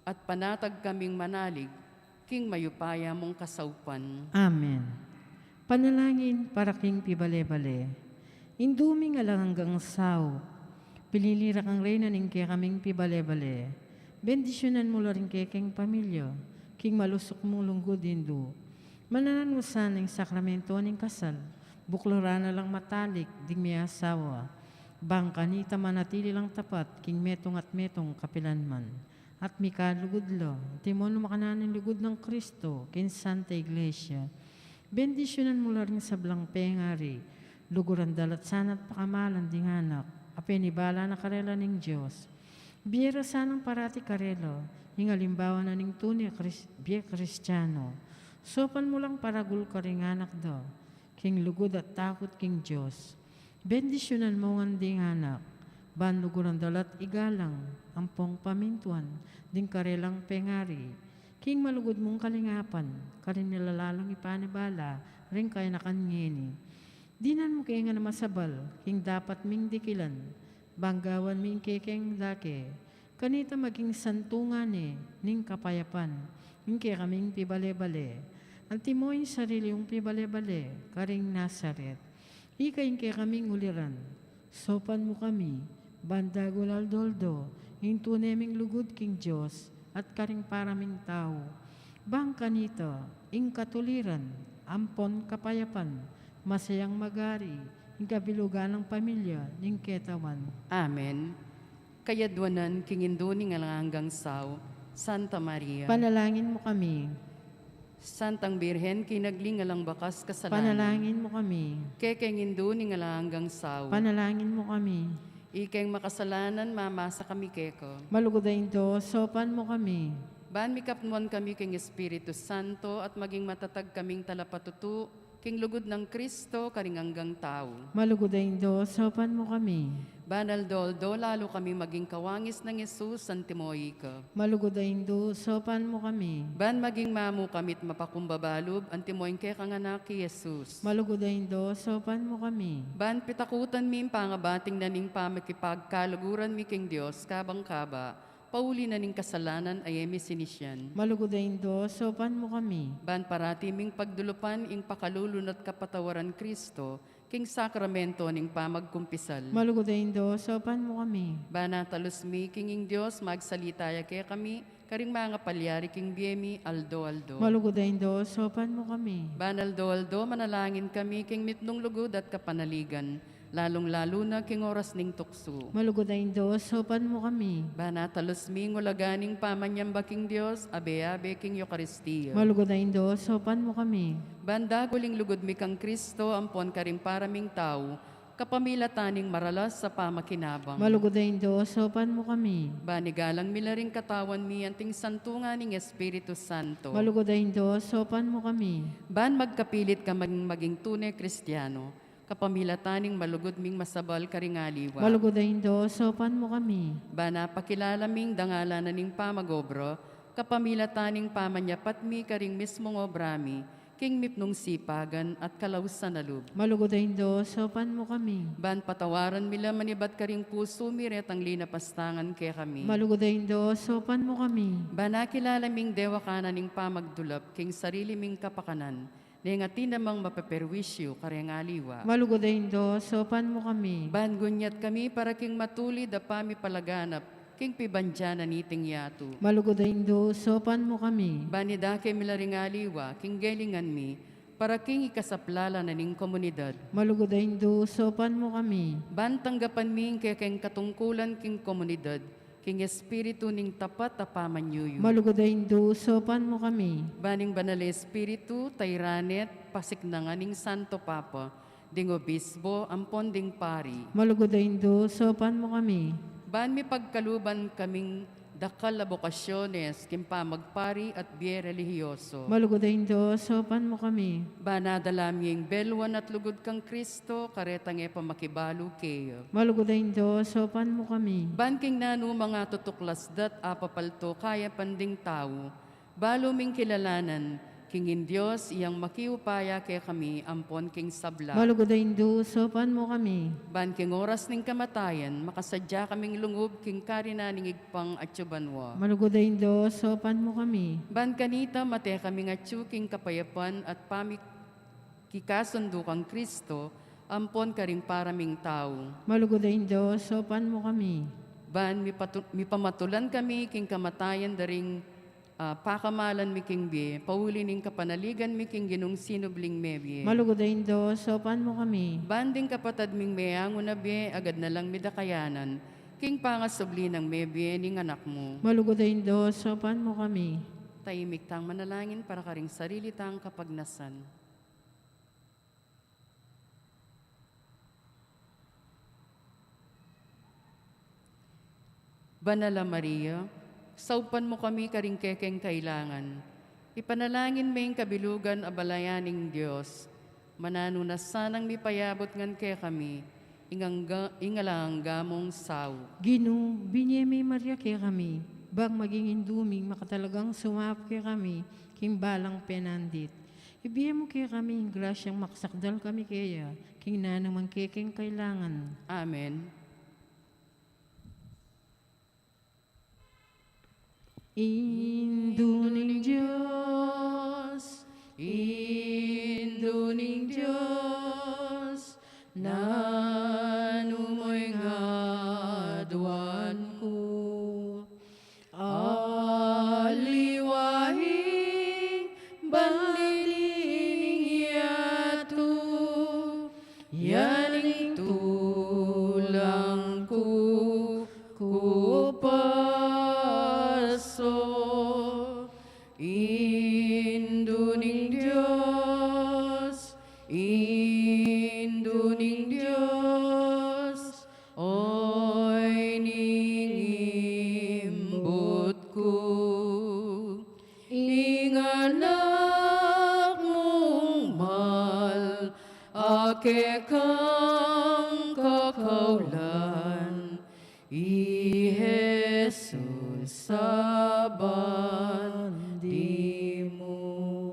at panatag kaming manalig king mayupaya mung kasaupan. Amen. Panalangin para king pibale-bale. Indu ming alang anggang saup, pinili ra kang reyna ning kekaming pibale-bale. Bendisyunan mu la ring kekeng pamilya king malusuk mung lugud, Indu. Manananu sana ing sakramento ning kasal, buklur na lang matalik ding measawa, bang kanita manatili lang tapat king metung at metung kapilanman. At mikalugud la, antimo nung makananu ing lugud nang Kristo king Santa Iglesia. Bendisyunan mu la ring sablang pengari, luguran da la at sana at pakamalan ding anak a penibala na karela ning Dios. Bie ra sanang parati karela ing alimbawa na ning tune a Kris-, bie Kristiano. Saupan mu lang paragul karing anak da king lugud at takut king Dios. Bendisyunan mu ngan ding anak, ban luguran da la't igalang ampong pamintuan ding karelang pengari king malugud mung kalingapan karing milalalung ipanibala ring kayanakan ngeni. Dinan mu ke ngan a masabal king dapat ming dikilan, bang gawan mi ing kekeng dake. Kanita maging santungan ne ning kapayapan ing kekaming pibale-bale, antimo ing sarili mung pibale-bale karing Nazaret. Ika ing kekaming uliran, saupan mu kami, ban dagul aldo-aldo ing tune ming lugud king Dios at karing para ming tau. Bang kanita ing katuliran ampon kapayapan, masayang magari ing kabilugan nang pamilya ning ketawan. Amen. Kayadwanan king Indu ning alang anggang saup, Santa Maria. Panalangin mu kami. Santang Birhen, kinagli ning alang bakas kasalanan. Panalangin mu kami. Kekeng Indu ning alang anggang saup. Panalangin mu kami. Ikeng makasalanan, mamasa kami keka. Malugud a Indu, saupan mu kami. Ban mikapnuan kami king Espiritu Santo at maging matatag kaming talapatutu king lugud nang Kristo karing anggang tau. Malugud a Indu, saupan mu kami. Ban aldo-aldo lalu kaming maging kawangis nang Jesus antimo ika. Malugud a Indu, saupan mu kami. Ban maging mamu kami't mapakumbaba lub antimo ing kekang anak i Jesus. Malugud a Indu, saupan mu kami. Ban pitakutan mi ing pangabating na ning pamikipagkaluguran mi king Dios kabang kaba, pauli na ning kasalanan a e mi sinisian. Malugud a Indu, saupan mu kami. Ban parati ming pagdulupan ing pakalulu na't kapatawaran Kristo king sakramento ning pamagkumpisal. Malugud a Indu, saupan mu kami. Ban atalus mi king ing Dios magsalita ya kekami karing mangapalyari king bie mi aldo-aldo. Malugud a Indu, saupan mu kami. Ban aldo-aldo manalangin kami king mitmung lugud at kapanaligan, lalung-lalu na king oras ning tuksu. Malugud a Indu, saupan mu kami. Ban atalus mi ing ulaga ning pamanyamba king Dios, abe-abe king Eukaristia. Malugud a Indu, saupan mu kami. Ban dagul ing lugud mi kang Kristo ampon karing para ming tau, kapamilatan ning maralas a pamakinabang. Malugud a Indu, saupan mu kami. Ban igalang mi la ring katawan mi anting santungan ning Espiritu Santo. Malugud a Indu, saupan mu kami. Ban magkapilit kaming maging tune Kristiano, kapamilatan ning malugud ming masabal karing aliwa. Malugud a Indu, saupan mu kami. Ban apakilala ming dangalan na ning pamag-obra, kapamilatan ning pamanyapat mi karing mismung obra mi, king mipnung sipagan at kalausan a lub. Malugud a Indu, saupan mu kami. Ban patawaran mi la manibat karing pusu mi retang linapastangan kekami. Malugud a Indu, saupan mu kami. Ban akilala ming dewakan na ning pamagdulap king sarili ming kapakanan, neng atin namang mapeperwisyu kareng aliwa. Malugud a Indu, saupan mu kami. Ban gunyat kami para king matulid a pamipalaganap king pibandian na niting yatu. Malugud a Indu, saupan mu kami. Ban idake mi la ring aliwa king gelingan mi, para king ikasaplala na ning komunidad. Malugud a Indu, saupan mu kami. Ban tanggapan mi ing kekeng katungkulan king komunidad, king espiritu ning tapat a pamanyuyu. Malugud a Indu, saupan mu kami. Ban ing Banal a Espiritu, tairan at pasiknangan ing Santo Papa, ding obispo, ampon ding pari. Malugud a Indu, saupan mu kami. Ban mipagkaluban kaming dakal a bokasyones king pamagpari at bie relihiyoso. Malugud a Indu, saupan mu kami. Ban adala mi ing beluan at lugud kang Kristo, karetang e pa makibalu keya. Malugud a Indu, saupan mu kami. Ban king nanu mang atutuklas da at apapalto kayapan ding tau, balu ming kilalanan king ing Dios iyang makiupaya kekami ampon king sabla. Malugud a Indu, saupan mu kami. Ban king oras ning kamatayan, makasadya kaming lungub king karinan ning Ibpang atyu banua. Malugud a Indu, saupan mu kami. Ban kanita mate kaming atyu king kapayapan at pamik- kikasundu kang Kristo, ampon karing para ming tau. Malugud a Indu, saupan mu kami. Ban mipatu-, mipamatulan kami king kamatayan da ring, ah, pakamalan mi king bie, pauli ning kapanaligan mi king Ginung sinubling mebie. Malugud a Indu, saupan mu kami. Ban ding kapatad ming meangu na bie, agad na lang mi da kayanan, king pangasubli nang mebie ning Anak mu. Malugud a Indu, saupan mu kami. Taimik tang manalangin para karing sarili tang kapagnasan. Banal a Maria, saupan mu kami karing kekeng kailangan. Ipanalangin me ing kabilugan a balayan ning Dios. Mananu na sanang mipayabut ngan kekami ing angga-, ing alang angga mung saup. Ginu, binie me i Maria kekami, bang maging indu ming makatalagang sumaup kekami king balang penandit. Ibie mu kekami ing grasyang makasakdal kami keya king nanu mang kekeng kailangan. Amen. Indu ning Dios, Indu ning Dios, nanu mo ing aduan ku? Aliwa ing bandi ning yatu, ya ning tulang ku kupaso. Indu ning Dios, Indu ning Dios, oy ning imbut ku, ing Anak mung mal a kekang kakaulan, i Jesus a bandi mu.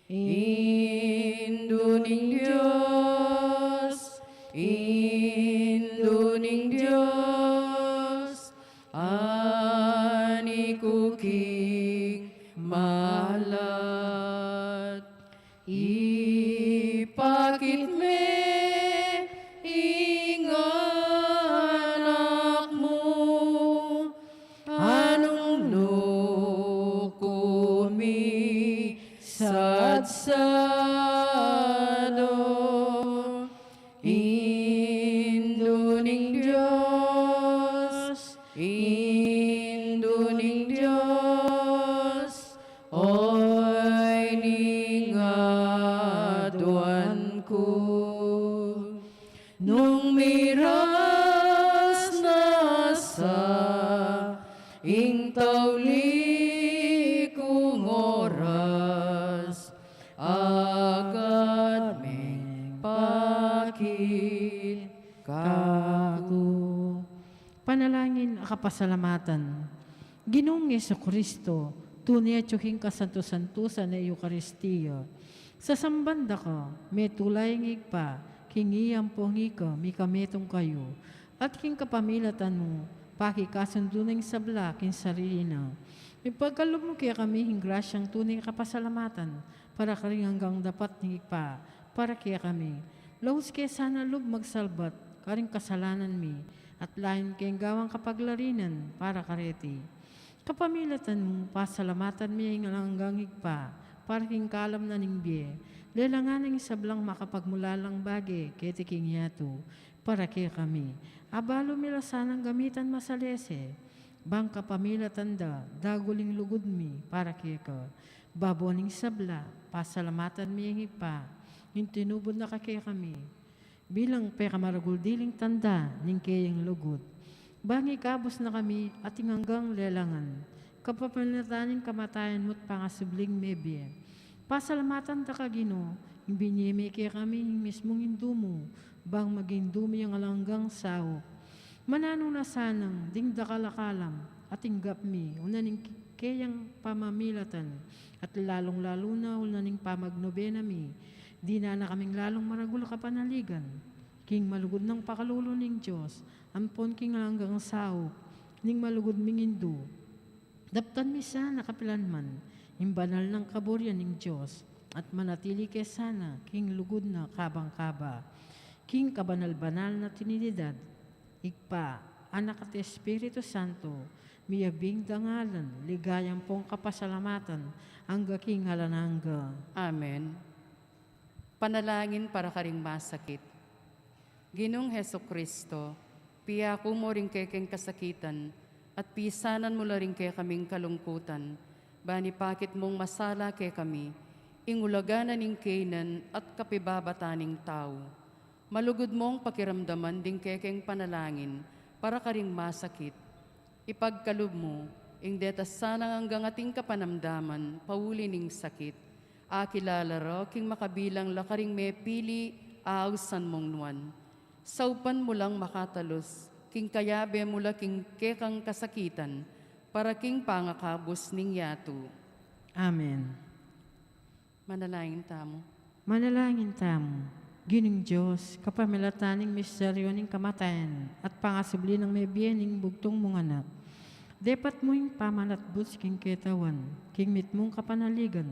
Indu ning Dios, Indu ning Dios, ani ku king malat. Ipakit me ing Anak mu, anung nu Nung miras na sa ing tauli kung oras, agad meng pakit kaku. Panalangin a kapasalamatan. Ginung Jesucristo, tune atyu king kasantu-santusan a Eukaristia. Sasamban da ka, metula ing Ibpa, king iya ampong ika, mikametung kayu, at king kapamilatan mu, pakikasundu na ing sabla king sarili na. Ipagkalub mu kekami ing grasyang tune kapasalamatan, para karing anggang dapat ning Ibpa, para kekami. Laus ke sana lub magsalbat karing kasalanan mi, at lain keng gawang kapaglarinan para kareti. Kapamilatan mu, pasalamatan mi ing alang anggang Ibpa, para king kalam na ning bie, lelangan ing sablang makapagmulalang bage keti king yatu, para kekami. Abalu mi la sanang gamitan masalese, bang kapamilatan da, dagul ing lugud mi para keka. Babo ning sabla, pasalamatan mi ing Ibpa, ing tinubud na ka kekami bilang pekamaragul diling tanda ning keyang lugud. Bang ikabus na kami at ing anggang lelangan, kapamilatan ning kamatayan mu't pangasubling mebie. Pasalamatan da ka, Ginu, ing binie me kekami ing mismung Indu mu, bang maging Indu mi ing alang anggang saup. Mananu na sanang ding dakal a kalam a tinggap mi, una ning keyang pamamilatan, at lalung-lalu na, una ning pamagnobena mi, dinan na kaming lalung maragul a kapanaligan king malugud nang pakalulu ning Dios, ampon king alang anggang saup ning malugud ming Indu. Daptan mi sana kapilan man ing banal nang kaburian ning Dios, at manatili ke sana king lugud na kabang-kaba, king kabanal-banal na Trinidad, Ibpa, Anak, at Espiritu Santo, miyabing dangalan, ligaya ampong kapasalamatan, angga king alang angga. Amen. Panalangin para karing masakit. Ginung Jesucristo, piyaku mu ring kekeng kasakitan, at pisanan mu la ring kekaming kalungkutan, ban ipakit mung masala kekami ing ulaga na ning keynan at kapibabatan ning tau. Malugud mung pakiramdaman ding kekeng panalangin para karing masakit. Ipagkalub mu ing deta sanang anggang ating kapanamdaman pauli ning sakit. Akilala ra king makabilang la karing mepili a ausan mung nuan. Saupan mu lang makatalus king kayabe mu la king kekang kasakitan, para king pangakabus ning yatu. Amen. Manalangin tamu. Manalangin tamu. Ginung Dios, kapamilatan ning misteryu ning kamatayan at pangasubli nang mebie ning bugtung mung Anak, depat mu ing pamanatbus king ketawan king mitmung kapanaligan.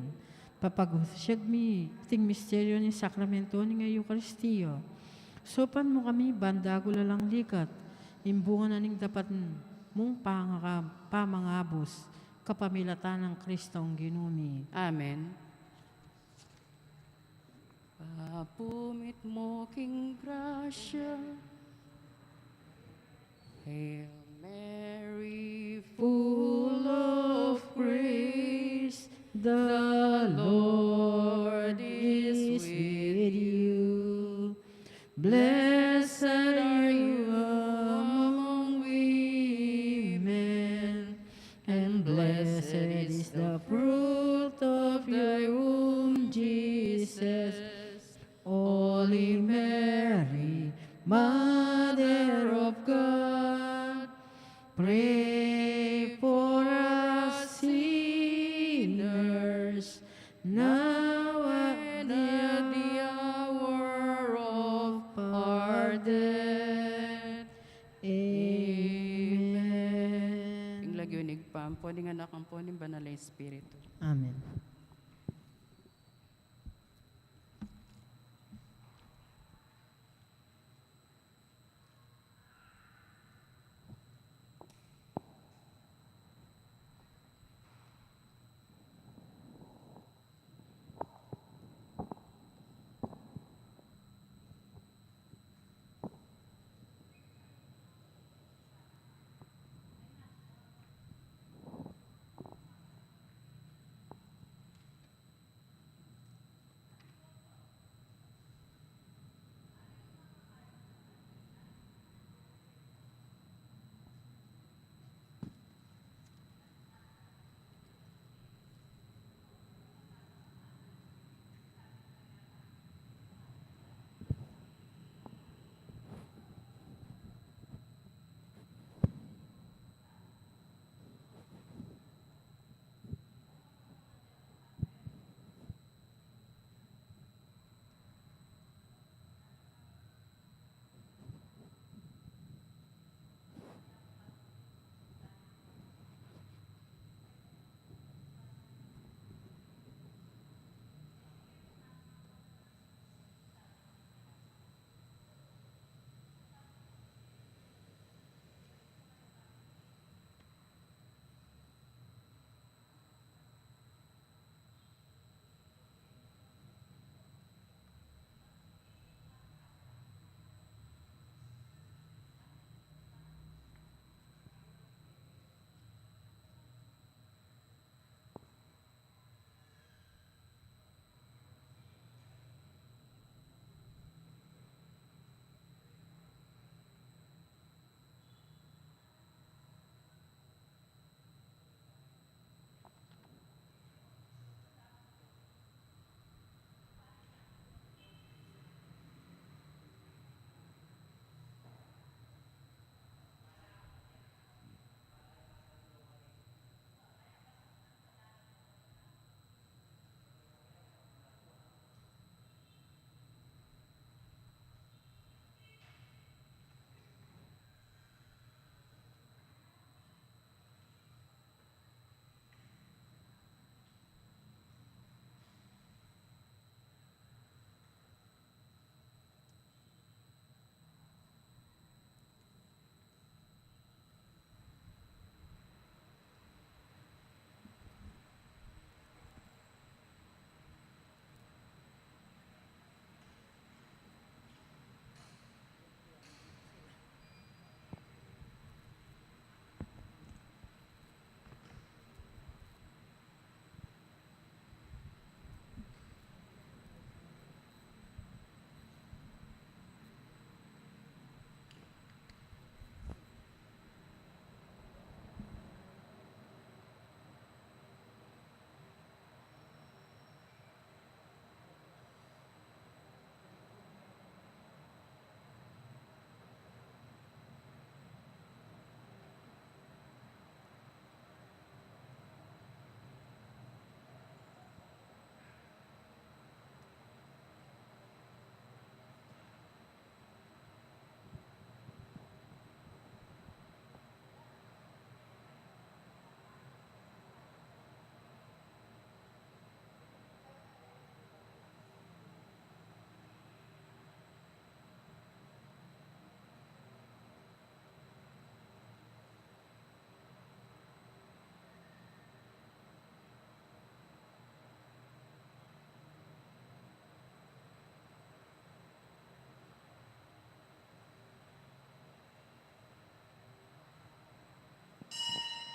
Papagusyag mi iting misteryu ning sakramento ning Eukaristia. Saupan mu kami ban dagul alang likat ing bunga na ning dapat mung pangaka-, pamangabus, kapamilatan nang Kristong Ginu mi. Amen. Papu mitmu king grasya. Hail Mary, full of grace, the Lord is with you. Blessed are you among women, and blessed is the fruit of your womb, Jesus. Holy Mary, Mother of God, pray for us sinners, now and at the hour of our death. Amen. Ing lagyu ning Ibpa, ampo ning Anak, ampo ning Banal a Espiritu. Amen.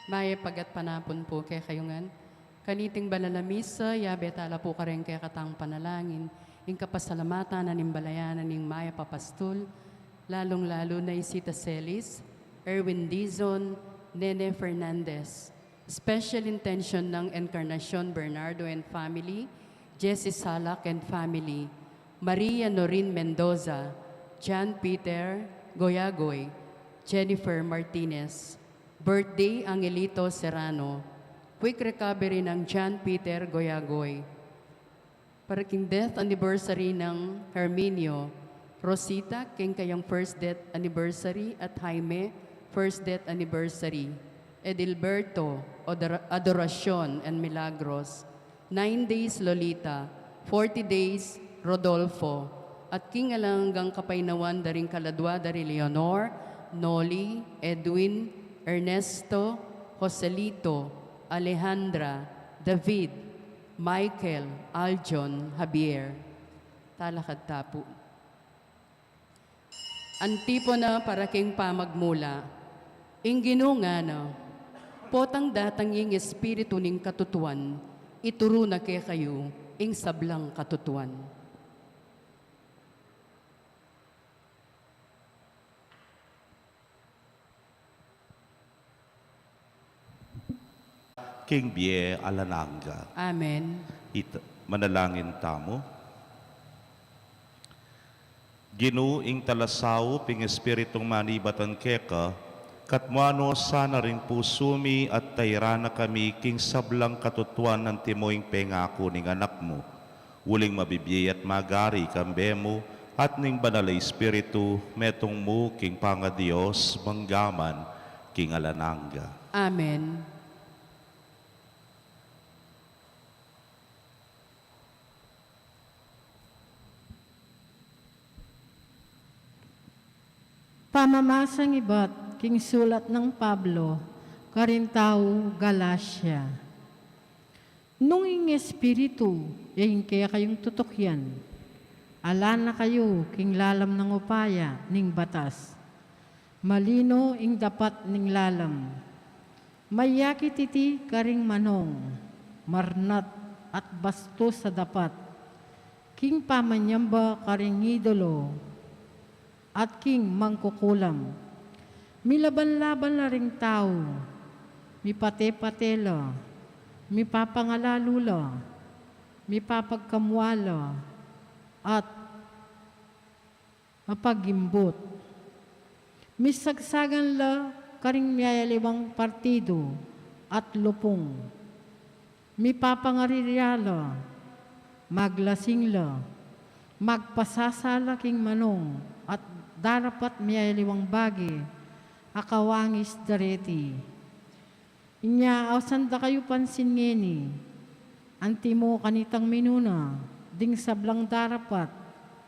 Mayap a gatpanapun pu kekayu ngan. Kaniting banal a misa, yabe tala pu kareng kekatang panalangin ing kapasalamatan na ning balayan na ning mayap a pastul, lalung-lalu na i Sita Celis, Erwin Dizon, Nene Fernandez. Special intention ng Encarnacion Bernardo and family, Jessie Salak and family, Maria Norin Mendoza, John Peter Goyagoy, Jennifer Martinez. Birthday, Angelito Serrano. Quick recovery ng John Peter Goyagoy. Para king death anniversary ng Herminio, Rosita, king kayang first death anniversary, at Jaime, first death anniversary. Edilberto, Adora-, Adoracion and Milagros. Nine days, Lolita. Forty days, Rodolfo. At king alang anggang kapaynawan da ring kaladwa da ri Leonor, Noli, Edwin, Ernesto, Joselito, Alejandra, David, Michael, Aljon, Javier. Talakad ta pu. Antipona para king pamagmula. Ing Ginu ngana, potang datang ing Espiritu ning katutuan, ituru na kekayu ing sablang katutuan. King bie alang angga. Amen. It-, manalangin tamu. Ginu, ing talasaup ing Espiritung manibatan keka, katmuan no sana ring pusu mi at tairan na kami king sablang katutuan antimo ing pengaku ning Anak mu. Uling mabibie at magari kambe mu at ning Banal a Espiritu, metung mu king pangaDios, mangga man king alang angga. Amen. Pamamasang ibat king sulat nang Pablo karing tau Galacia. Nung ing Espiritu ya ing kekayung tutukian, ala na kayu king lalam nang upaya ning batas. Malino ing dapat ning lalam. Mayakit iti karing manung, marnat at bastos a dapat, king pamanyamba karing idolo at king mangkukulam. Milaban-laban la ring tau, mipate-pate la, mipapangalalu la, mipapagkamua la, at mapagimbut. Misagsagan la karing miyayaliwang partidu at lupung. Mipapangarirya la, maglasing la, magpasasa la king manung at darapat miyayaliwang bage a kawangis dareti. Inya ausan da kayu pansin ngeni, antimo kanitang minuna, ding sablang darapat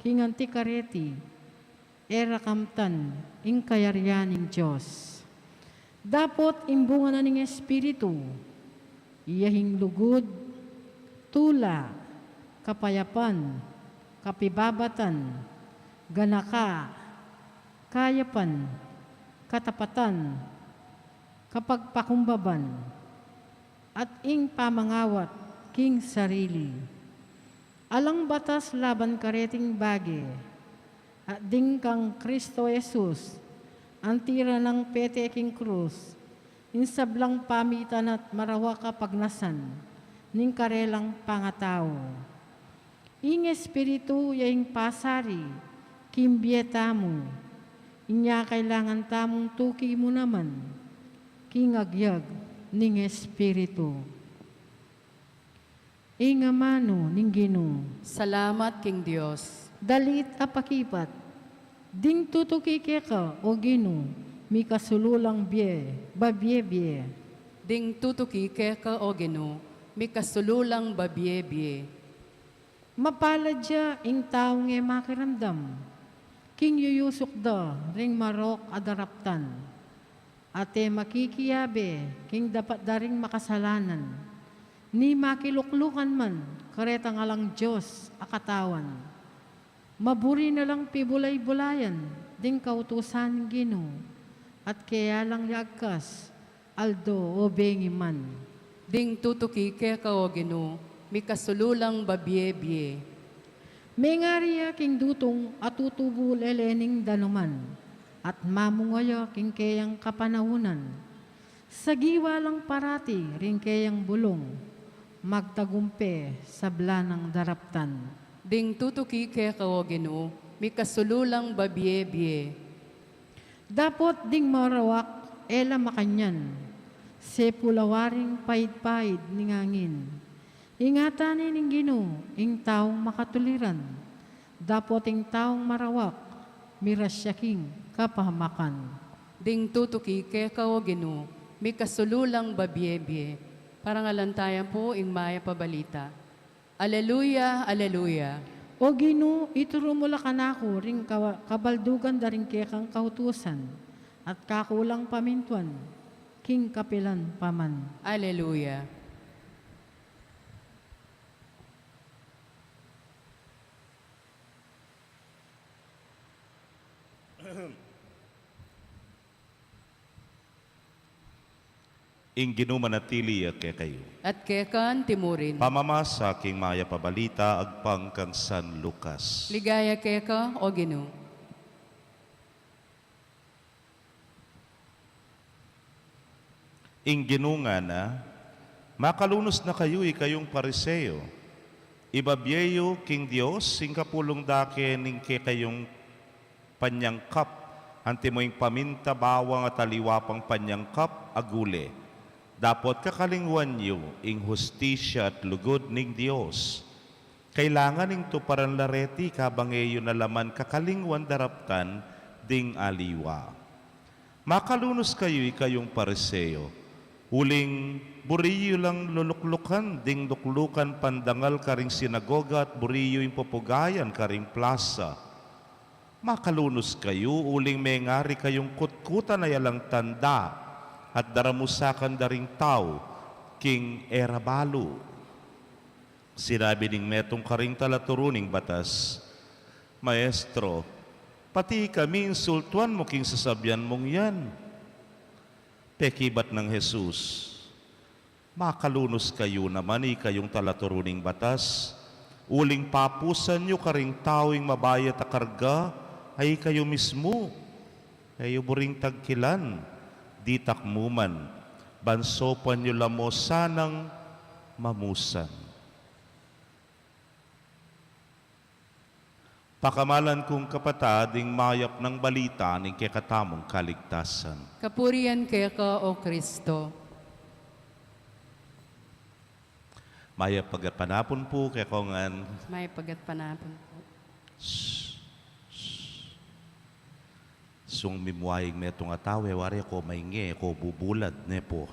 king anti kareti, e ra kamtan ing kayarian ning Dios. Dapot ing bunga na ning Espiritu, iya ing lugud, tula, kapayapan, kapibabatan, ganaka, kayapan, katapatan, kapagpakumbaban, at ing pamangawat king sarili. Alang batas laban kareting bage, at ding kang Kristo Jesus, anti ra nang pete king krus, ing sablang pamitan at marawak a pagnasan ning karelang pangatau. Ing Espiritu ya ing pasari king bie tamu, inya kailangan tamung tuki mu naman king agyag ning Espiritu. Ing amanu ning Ginu. Salamat king Dios. Dalit a pakipat. Ding tutuki keka, o Ginu, mikasulu lang bie, babie-bie. Ding tutuki keka, o Ginu, mikasulu lang babie-bie. Mapalad ya ing taung e makiramdam king yuyusuk da ring marok a daraptan, at e makikiabe king dapat da ring makasalanan, ni makiluklukan man karetang alang Dios a katawan. Maburi na lang pibulay-bulayan ding kautusan ning Ginu, at kaya lang yagkas aldo o bengi man. Ding tutuki keka, o Ginu, mikasulu lang babie-bie. Mengari ya king dutung a tutubu lele ning danuman, at mamunga ya king keyang kapanaunan. Sagiwa lang parati ring keyang bulung, magtagumpe sabla nang daraptan. Ding tutuki keka, o Ginu, mikasulu lang babie-bie. Dapot ding marawak e la makanyan, sepulawa ring paid-paid ning angin. Ingatan ne ning Ginu ing taung makatuliran, dapot ing taung marawak mirasya king kapahamakan. Ding tutuki keka, o Ginu, mikasulu lang babie-bie. Parangalan taya pu ing mayap a balita. Aleluya, aleluya. O Ginu, ituru mu la kanaku ring kawa-, kabaldugan da ring kekang kautusan, at kaku lang pamintuan king kapilan pa man. Aleluya. Ing Ginu manatili ya kekayu. At keka antimurin. Pamamasa king mayap a balita agpang kang San Lucas. Ligaya keka, o Ginu. Ing Ginu ngana, makalunus na kayu, ikayung Pariseo. Ibabie yu king Dios ing kapulung dake ning kekayung panyangkap, antimo ing paminta, bawang at aliwa pang panyangkap a gule. Dapot kakalingwan yu ing hustisya at lugud ning Dios. Kailangan ing tuparan la reti kabang e yu na la man kakalingwan daraptan ding aliwa. Makalunus kayu, ikayung Pariseo, uling buri yu lang luluklukan ding luklukan pandangal karing sinagoga at buri yu ing pupugayan karing plasa. Makalunus kayu, uling mengari kayung kutkutan a yalang tanda at daramusakan da ring tau king e ra balu. Sinabi ning metung karing talaturu ning batas, "Maestro, pati kami insultuan mu king sasabian mung yan." Pekibat nang Jesus, "Makalunus kayu naman, ikayung talaturu ning batas, uling papusan yu karing tau ing mabayat a karga a ikayu mismu e yu buring tagkilan, ditak mu man, ban saupan yu la mu sanang mamusan." Pakamalan kung kapatad, ing mayap nang balita ning kekatamung kaligtasan. Kapurian keka, o Kristo. Mayap a gatpanapun pu kekongan. Mayap a gatpanapun pu. Sung mimua ing metung a tau, e wari ko mainge, ko bubulad, ne pu.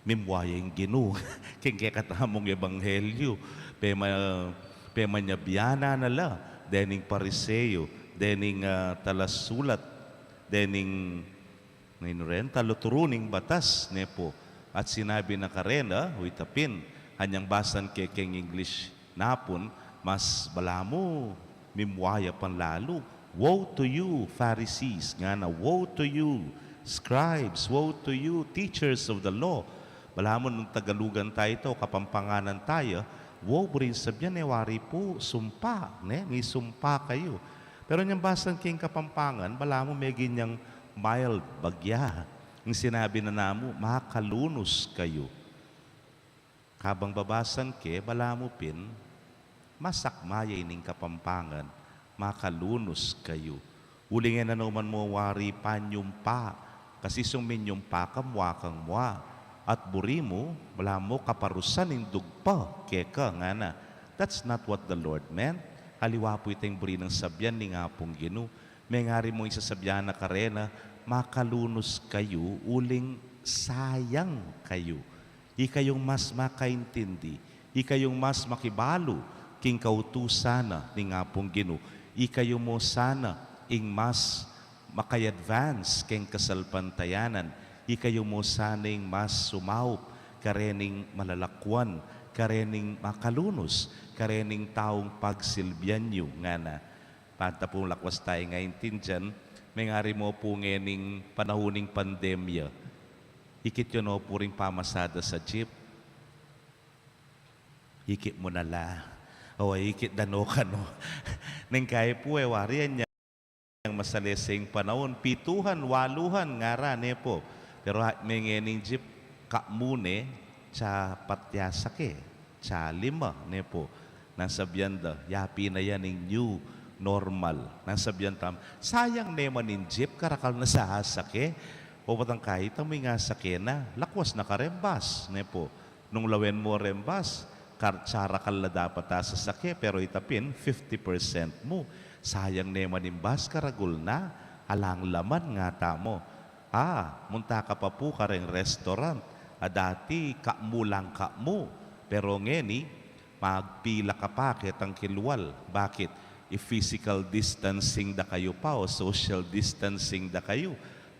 Mimua ing Ginu king kekatamung ebanghelyu. Pema-, pemanyabyan na la dening Pariseo, dening, ah, talasulat, dening, ngeni ren, talaturu ning batas, ne pu. At sinabi na karena, uy, tapin, anyang basan ke keng English napun, mas balamu mimua ya pang lalu. "Woe to you, Pharisees," ngana, "Woe to you, scribes, woe to you, teachers of the law." Balamu nung Tagalugan taya ita, Kapampanganan taya, woe buring sabian e wari pu sumpa, ne? Misumpa kayu. Pero nyang basan keng Kapampangan, balamu meging yang mild, bagya. Ing sinabi na namu, "Makalunus kayu." Kabang babasan ke, balamu pin, mas akma ya ining Kapampangan, "Makalunus kayu." Uling e na naman mu wari panyumpa, kasi sung minyumpa ka, mua kang mua. At buri mu, balamu kaparusan ing dugpa keka, ngana. That's not what the Lord meant. Aliwa pu ita ing buri nang sabian ning Apung Ginu. Mengari mung isasabian na karena, "Makalunus kayu, uling sayang kayu." Ikayung mas makaintindi, ikayung mas makibalu king kautusan na ning Apung Ginu, ikayu mu sana ing mas makai-advance keng kasalpantayanan, ikayu mu sana ing mas sumaup karening malalakuan, karening makalunus, karening taung pagsilbian yu, ngana. Panta pung lakwas taya ing aintindian, mengari mu pu ngening panahun ning pandemya, Ikit yu no pu ring pamasada sa jeep. Ikit mu na la. O, ikit da no kanu. Neng kayi pu e, wari yan yang masaleseng panaun, pituhan, waluhan, ngara ne pu. Pero ha, mengening jeep, ka mu ne, tsa pat ya sake, tsa lima ne pu. Nang sabian da, ya pin na yan ing new normal. Nang sabian tamu, sayang ne man ing jeep, karakal na sa asake. O, potang kayi tamu ing asake na, lakwas na kareng bus ne pu. Nung lawen mu reng bus, kar-, tsa rakal la dapat a sasake, pero ita pin, fifty percent mu. Sayang ne man ing bus, karagul na, alang laman, ngatamu. A, munta ka pa pu kareng restaurant. A, dati, ka mu lang ka mu. Pero ngeni, magpila ka pa ketang kilwal. Bakit? I-physical distancing da kayu pa o social distancing da kayu.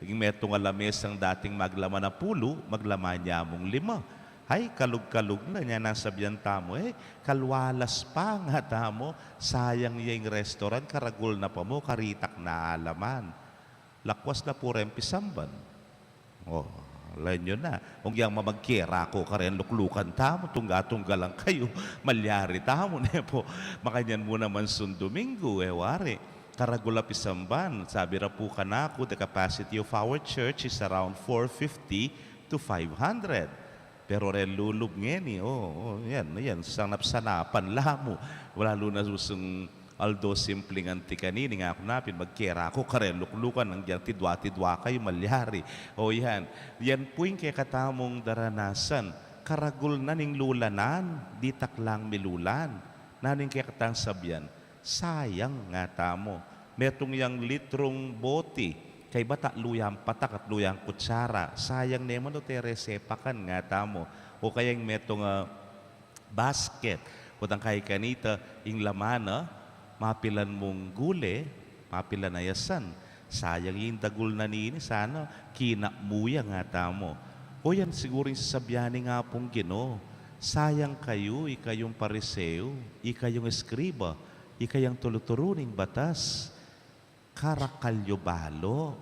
Ing metung a lamesang dating maglaman a pulu, maglaman ya mung lima. Ay, kalug-kalug na, nya nang sabian tamu, e, kalwalas pa, ngatamu, sayang ya ing restaurant, karagul na pa mu, karitak na alaman. Lakwas na pu reng pisamban. O, lawen yu na. Ung yang mamagkera ku kareng luklukan tamu, tungga-tungga lang kayu, malyari tamu, ne pu. Makanyan mu naman sun Domingo, e wari. Karagul a pisamban, sabi ra pu kanaku, the capacity of our church is around four fifty to five hundred. Pero reng lulub ngeni, o, o, yan, yan, sanap-sanapan la mu. Lalu na susung, although simpleng anti kanini, ngaku na pin, magkera ku kareng luklukan, nang dyang tidwa-tidwa kayu, malyari. O yan, yan pu ing kekatamung daranasan. Karagul na ning lulanan, ditak lang milulan. Nanu ing kekatang sabian? Sayang, ngatamu. Metung yang litrung boti, kaybat atlu yang patak, atlu yang kutsara. Sayang ne man o te re sepakan, ngatamu. O kaya ing metung a basket, potang kayi kanita, ing laman na, mapilan mung gule, mapilan a yasan. Sayang ing dagul na nini, sana kina mu ya, ngatamu. O yan siguru ing sasabian ning Apung Ginu. Sayang kayu, ikayung Pariseo, ikayung eskriba, ikayung turu-turu ning batas. Karakal yu balu.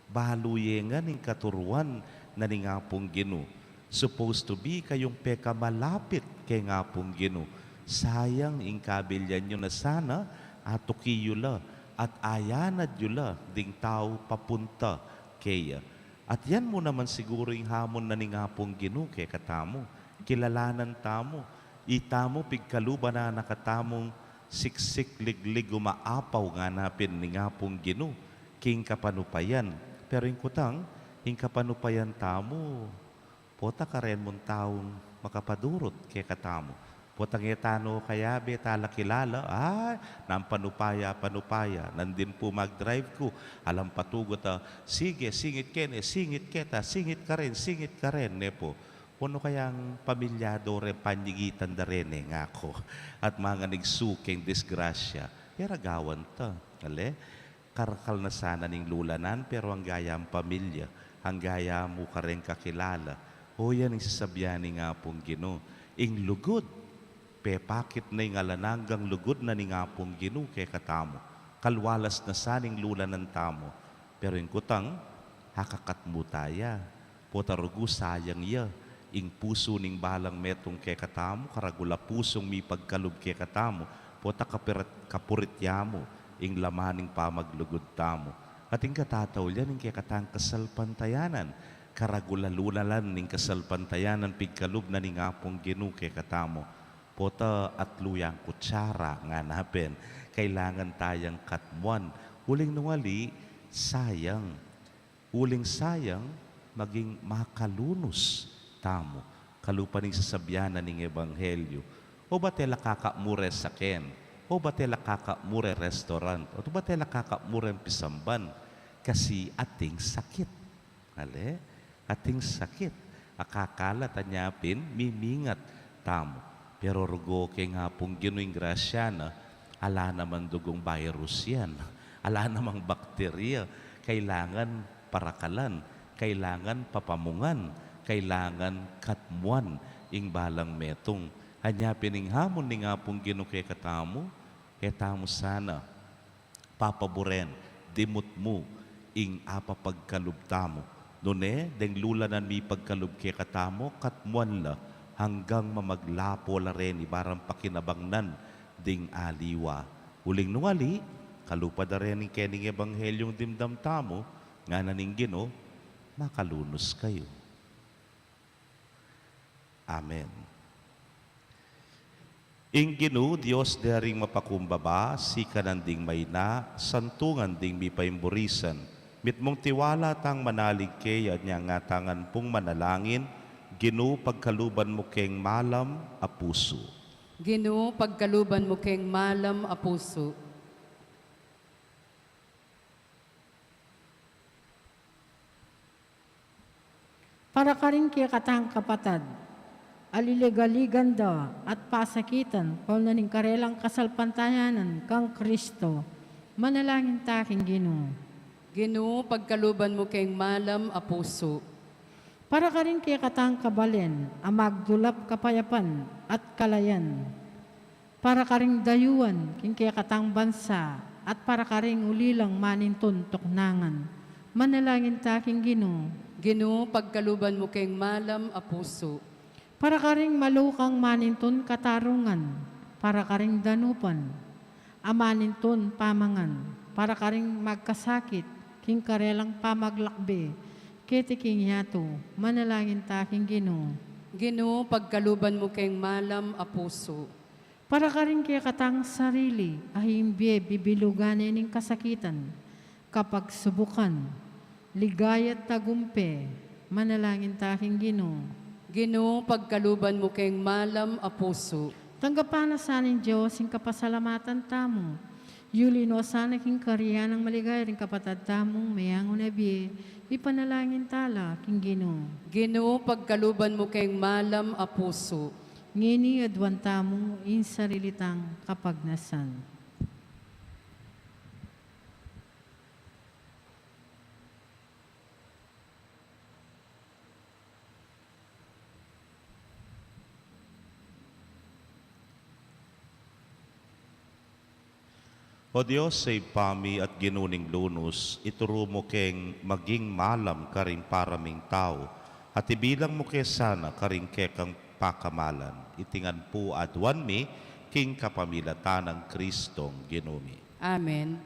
Balu ye ngan ing katuruan na ning Apung Ginu. Supposed to be kayung pekamalapit keng Apung Ginu. Sayang, ing kabilyan yu na sana, atuki yu la, at ayanad yu la ding tau papunta keya. At yan mu naman siguru ing hamon na ning Apung Ginu kekatamu. Kilalanan tamu, itamu pigkaluban na na katamung siksik liglig umaapaw ngana pin ning Apung Ginu king kapanupayan. Pero ing kutang, ing kapanupayan tamu, pota karen mung taung makapadurut kekatamu. Potang e ta no kayabe, e ta la kilala, ay, nang panupaya, panupaya. Nandin pu magdrive ku, alang patugut a, sige, singit kene, singit keta, singit karen, singit karen, ne pu. O nu kayang pamilyado reng panyigitan da rene, ngaku. At manganigsu keng disgrasya, e ra gawan ta, ale? Karakal na sana ning lulanan, pero angga yang pamilya, angga ya mu kareng kakilala. O yan ing sasabian ning Apung Ginu, ing lugud, pepakit na ing alang anggang lugud na ning Apung Ginu kekatamu. Kalwalas na sana ning lulanan tamu. Pero ing kutang, akakat mu ta ya. Pota rugu, sayang ya ing pusu ning balang metung kekatamu, karagul a pusung mipagkalub kekatamu, pota kapirit-, kapurit ya mu ing laman ning pamaglugud tamu. At ing katataulian ing kekatang kasalpantayanan, karagul a lulanan ning kasalpantayanan pigkalub na ning Apung Ginu kekatamu. Pota atlu yang kutsara ngana pin, kailangan ta yang katmuan. Uling nung ali, sayang. Uling sayang, maging makalunus tamu. Kalupa ning sasabian na ning ebanghelyu. O bate la kaka mu reng saken? O bate la kaka mu reng restaurant? O bate la kaka mu reng pisamban? Kasi ating sakit. Ale? Ating sakit. Akakala ta nya pin, mimingat tamu. Pero rugu keng Apung Ginu ing grasya na, ala naman dugung virus yan. Ala namang bakterya. Kailangan parakalan, kailangan papamungan, kailangan katmuan ing balang metung. Anya pin ing hamon ning Apung Ginu kekatamu, e tamu sana papaburen, dimut mu ing apapagkalub tamu. Nune, deng lulanan mi pagkalub kekatamu, katmuan la anggang mamaglapo la reni barang pakinabangnan ding aliwa. Uling nung ali, kalupa da reni kening ebanghelyung dimdam tamu, ngana ning Ginu, makalunus kayu. Amen. Ing Ginu, Dios da ring mapakumbaba, sikanan ding maina, santungan ding mipaimburisan. Mitmung tiwala tang manalig keya, nya ngan tang pung manalangin, Ginu, pagkaluban mu keng malam a pusu. Ginu, pagkaluban mu keng malam a pusu. Para karing kekatang kapatad a liligaligan da at pasakitan kaunan ning karelang kasalpantayanan kang Kristo, manalangin ta king Ginu. Ginu, pagkaluban mu keng malam a pusu. Para karing kekatang kabalen a magdulap kapayapan at kalayan, para karing dayuan king kekatang bansa, at para karing ulilang manintun tuknangan, manalangin ta king Ginu. Ginu, pagkaluban mu keng malam a pusu. Para karing malukang manintun katarungan, para karing danupan a manintun pamangan, para karing magkasakit king karelang pamaglakbe keti king yatu, manalangin ta king Ginu. Ginu, pagkaluban mu keng malam a pusu. Para karing kekatang sarili a ing bie bibilugan ne ning kasakitan, kapagsubukan, ligaya at tagumpe, manalangin ta king Ginu. Ginu, pagkaluban mu keng malam a pusu. Tanggapan na sa ning Dios ing kapasalamatan tamu. Yuli no sana king karian nang maligaya ring kapatad tamung meyangu na bie, ipanalangin ta la king Ginu. Ginu, pagkaluban mu keng malam a pusu. Ngeni aduan tamu ing sarili tang kapagnasan. O Dios, Ibpa mi at Ginu ning lunus, ituru mu keng maging malam karing para ming tau, at ibilang mu ke sana karing kekang pakamalan. Iti ngan pu aduan mi king kapamilatan nang Kristong Ginu mi. Amen.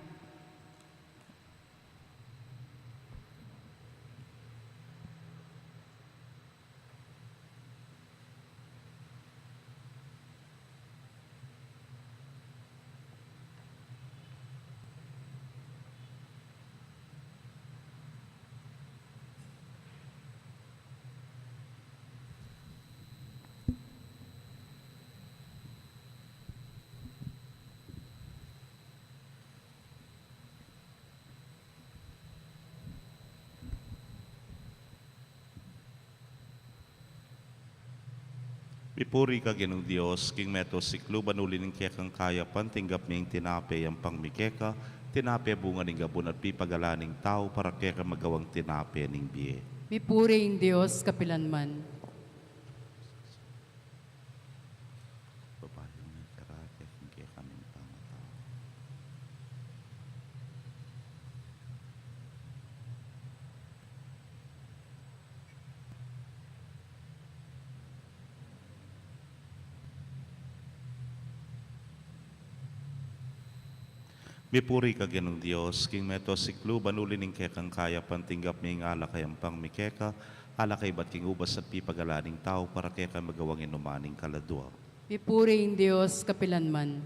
Mipuri ka Ginung Dios, king meto sikluban uli ning kekang kayapan, tinggap mi ing tinape yampang mi keka, tinape bunga ning gabun at pipagalan ning tau, para keka magawang tinape ning bie. Mipuri ing Dios kapilanman. Babayu ning karake king kekaming pangatau. Mipuri ka Ginung Dios, king meto sikluban uli ning kekang kayapan, tinggap mi ing alak a yampang mi keka, alak a ibat king ubas at pipagalan ning tau, para keka magawang inuman ning kaladua. Mipuri ing Dios kapilanman.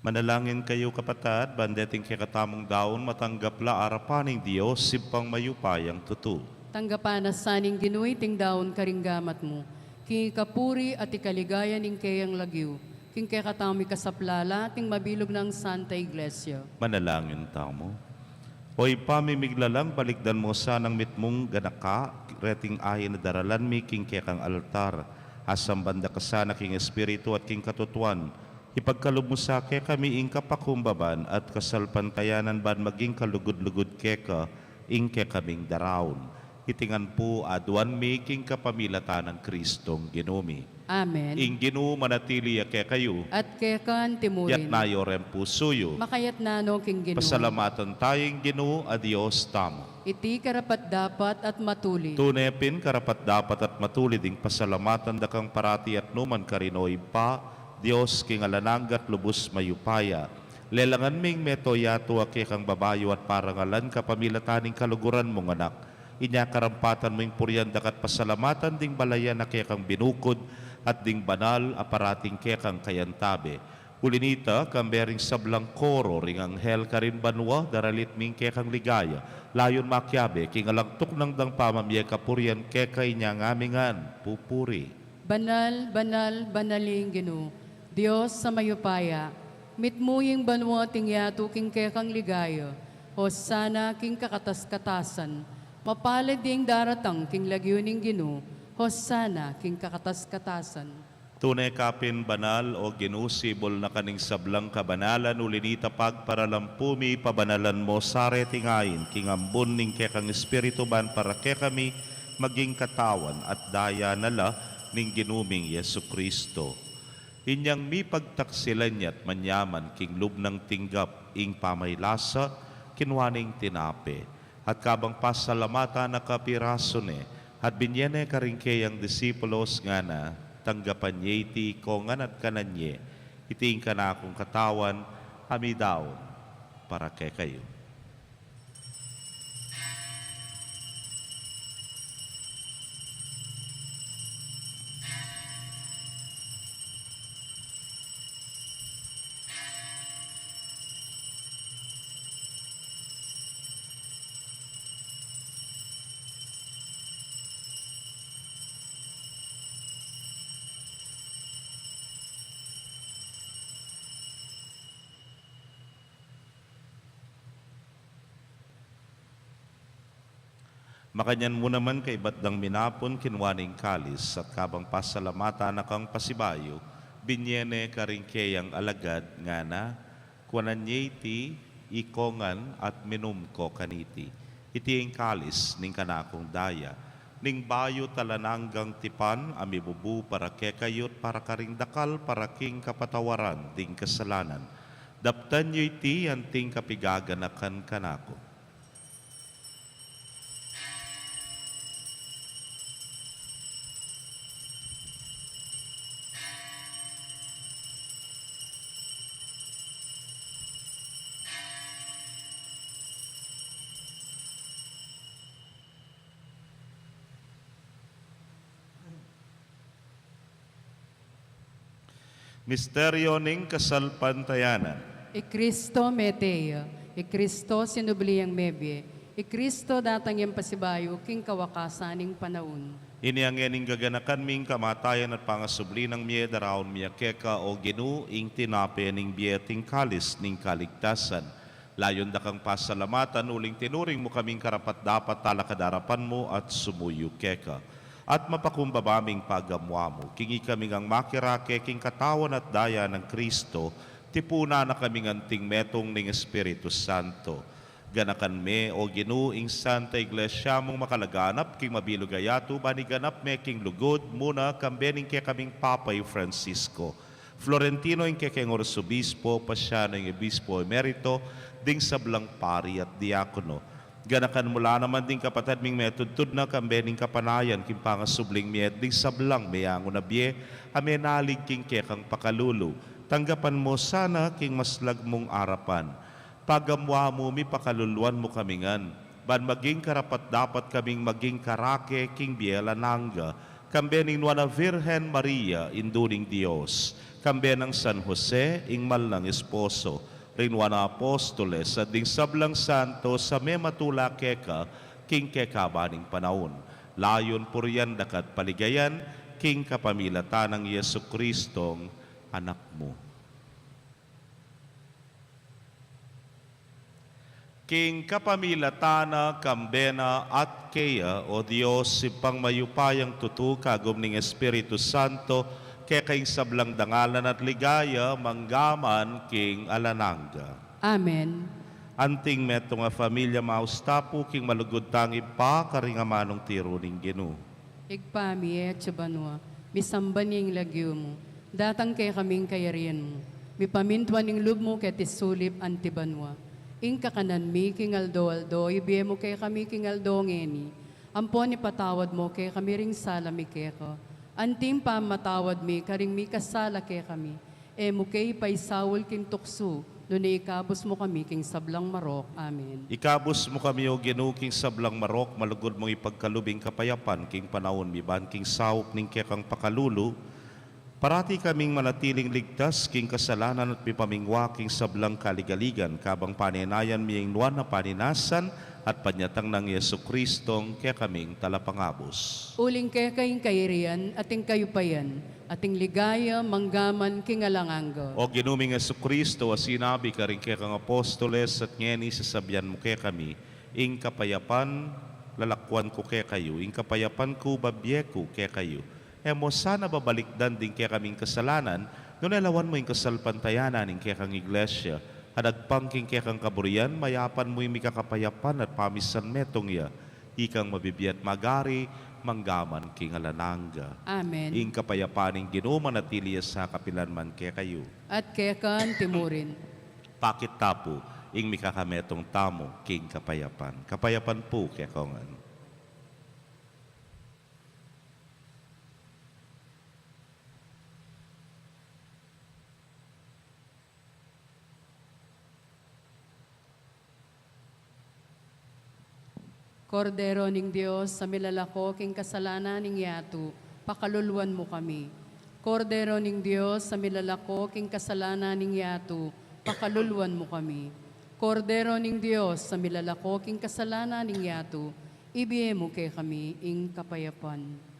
Manalangin kayu, kapatad, ban deting kekatamung daun matanggap la arapan ning Dios, Ibpang mayupayang tutu. Tanggapan na sa ning Ginu iting daun karing gamat mu, king ikapuri at ikaligaya ning keyang lagyu, king kekatamung ikasaplala at ning mabilug nang Santa Iglesia. Manalangin tamu. O Ibpa mi miglalang, balikdan mu sanang mitmung ganaka reting ain a daralan mi king kekang altar. Asamban da ka sana king espiritu at king katutuan. Ipagkalub mu sa kekami ing kapakumbaban at kasalpantayanan ban maging kalugud-lugud keka ing kekaming daraun. Iti ngan pu aduan mi king kapamilatan nang Kristong Ginu mi. Amen. Ing Ginu manatili ya kekayu. At keka naman murin. Itas yu ring pusu yu. Makaitas no king Ginu. Pasalamatan taya ing Ginu a Dios tamu. Iti karapat-dapat at matulid. Tune pin karapat-dapat at matulid ing pasalamatan da kang parati at nukarin man, O Ibpa, Dios king alang angga at lubus mayupaya. Lelangan ming meto yatu a kekang babayu at parangalan kapamilatan ning kaluguran mung Anak. Inya karampatan mu ing purian da ka at pasalamatan ding balayan a kekang binukud at ding banal a parating kekang kayantabe. Uli na nita, kambe ring sablang koro ring anghel karin banua, daralit mi ing kekang ligaya. Layun makiabe king alang tuknang dang pamamie kapurian keka inya ngan mi ngan pupuri. Banal, banal, banal ing Ginu, Dios a mayupaya. Mitmu ing banua at ing yatu king kekang ligaya. Hosana king kakatas-katasan. Mapalad ding daratang king lagyu ning Ginu. Hosana king kakatas-katasan. Tune ka pin banal, O Ginu, sibul na ka ning sablang kabanalan, uli na nita pagparalan pu mi, pabanalan mu sa reting ain king ambun ning kekang Espiritu ban para kekami maging katawan at daya na la ning Ginu ming Jesucristo. Inyang mipagtaksilan ya at manyaman king lub nang tinggap ing pamaylasa, kinua ne ing tinape, at kabang pasalamatan na ka, pirasu ne, at binie ne karing keyang disipulos ngana, tanggapan ye iti ikongan at kanan ye, iti ing kanakung katawan a midaun para kekayu. Makanyan mu naman kaibat dang minapun, kinua ne ing kalis, at kabang pasalamatan na kang pasibayu, binie ne karing keyang alagad ngana, kuanan ye iti ikongan at minum ko kaniti. Iti ing kalis ning kanakung daya, ning bayu at alang anggang tipan a mibubu para kekayu at para karing dakal para king kapatawaran ding kasalanan. Daptan yu iti anting kapigaganakan kanaku. Misteryo ning kasalpantayanan. I Kristo mete ya, i Kristo sinubli yang mebie, i Kristo datang yang pasibayu king kawakasan ning panaun. Inya ngeni gaganakan mi ing kamatayan at pangasubli nang mie, daraun mi ya keka, o Ginu, ing tinape ning bie at ing kalis ning kaligtasan. Layun da kang pasalamatan uling tinuring mu kaming karapat-dapat talakad arapan mu at sumuyu keka. At mapakumbaba ming pagamuamu king ikami ngang makirake king katawan at daya nang Kristo, tipunan na kaming anting metung ning Espiritu Santo. Ganakan me, o Ginu, ing Santa Iglesia mung makalaganap king mabilug a yatu, ban iganap me king lugud mu na kambe ning kekaming Papa i Francisco, Florentino ing kekeng Arsobispo, Pasiano ing Obispo Emerito, ding sablang pari at diakono. Ganakan mu la naman ding kapatad ming metudtud na kambe ning kapanayan king pangasubling mie, ding sablang meangu na bie a menalig king kekang pakalulu. Tanggapan mu sana king maslag mung arapan. Pagamuamu, mipakaluluan mu kami ngan, ban maging karapat-dapat kaming maging karake king bie alang angga, kambe ning Nuan a Virgen Maria, Indu ning Dios, kambe nang San Jose, ing mal nang esposo, ring Nuan a Apostoles, at ding sablang santos a mematula keka king kekaban ning panaun. Layun purian da ka at paligayan king kapamilatan nang Jesucristong Anak mu. King kapamilatan na, kambe na, at keya, o Dios, Ibpang mayupayang tutu, kagum ning Espiritu Santo, keka ing sablang dangalan at ligaya, mangga man king alang angga. Amen. Anting metung a familia, maus ta pu king malugud tang Ibpa karing amanung tiru ning Ginu. Ibpa mi, e atsu banua, misamban ya ing lagyu mu, datang kekami ing kayarian mu, mipamintuan ing lub mu keti sulip anti banua. Ing kakanan mi king aldo-aldo ibie mu kekami king aldo ngeni, ampon ipatawad mu kekami ring sala mi keka, anti ing pamamatawad mi karing mikasala kekami. E mu ke ipaisaul king tuksu, nune ikabus mu kami king sablang marok. Amen. Ikabus mu kami, O Ginu, king sablang marok, malugud mung ipagkalub ing kapayapan king panaun mi ban king saup ning kekang pakalulu, parati kaming manatiling ligtas king kasalanan at mipamingwa king sablang kaligaligan, kabang panenayan mi ing nuan a paninasan at panyatang nang Jesucristong kekaming Talapangabus. Uling keka ing kayarian, at ing kayupayan, at ing ligaya, mangga man king alang angga. O Ginu ming Jesucristo, a sinabi karing kekang apostoles, at ngeni sasabian mu kekami, ing kapayapan lalakwan ku kekayu, ing kapayapan ku babie ku kekayu. E mu sana babalikdan ding kekaming kasalanan, nune lawan mu ing kasalpantayanan ning kekang Iglesia, at agpang king kekang kaburian, mayapan mu ing mikakapayapan at pamisan metung ya, ikang mabibie at magari, mangga man king alang angga. Amen. Ing kapayapan ning Ginu manatili ya sa kapilan man kekayu. At keka anti murin. Pakit ta pu ing mikakametung tamu king kapayapan. Kapayapan pu kekongan. Kordero ning Dios, a milalako king kasalanan ning yatu, pakaluluan mu kami. Kordero ning Dios, a milalako king kasalanan ning yatu, pakaluluan mu kami. Kordero ning Dios, a milalako king kasalanan ning yatu, ibie mu kekami ing kapayapan.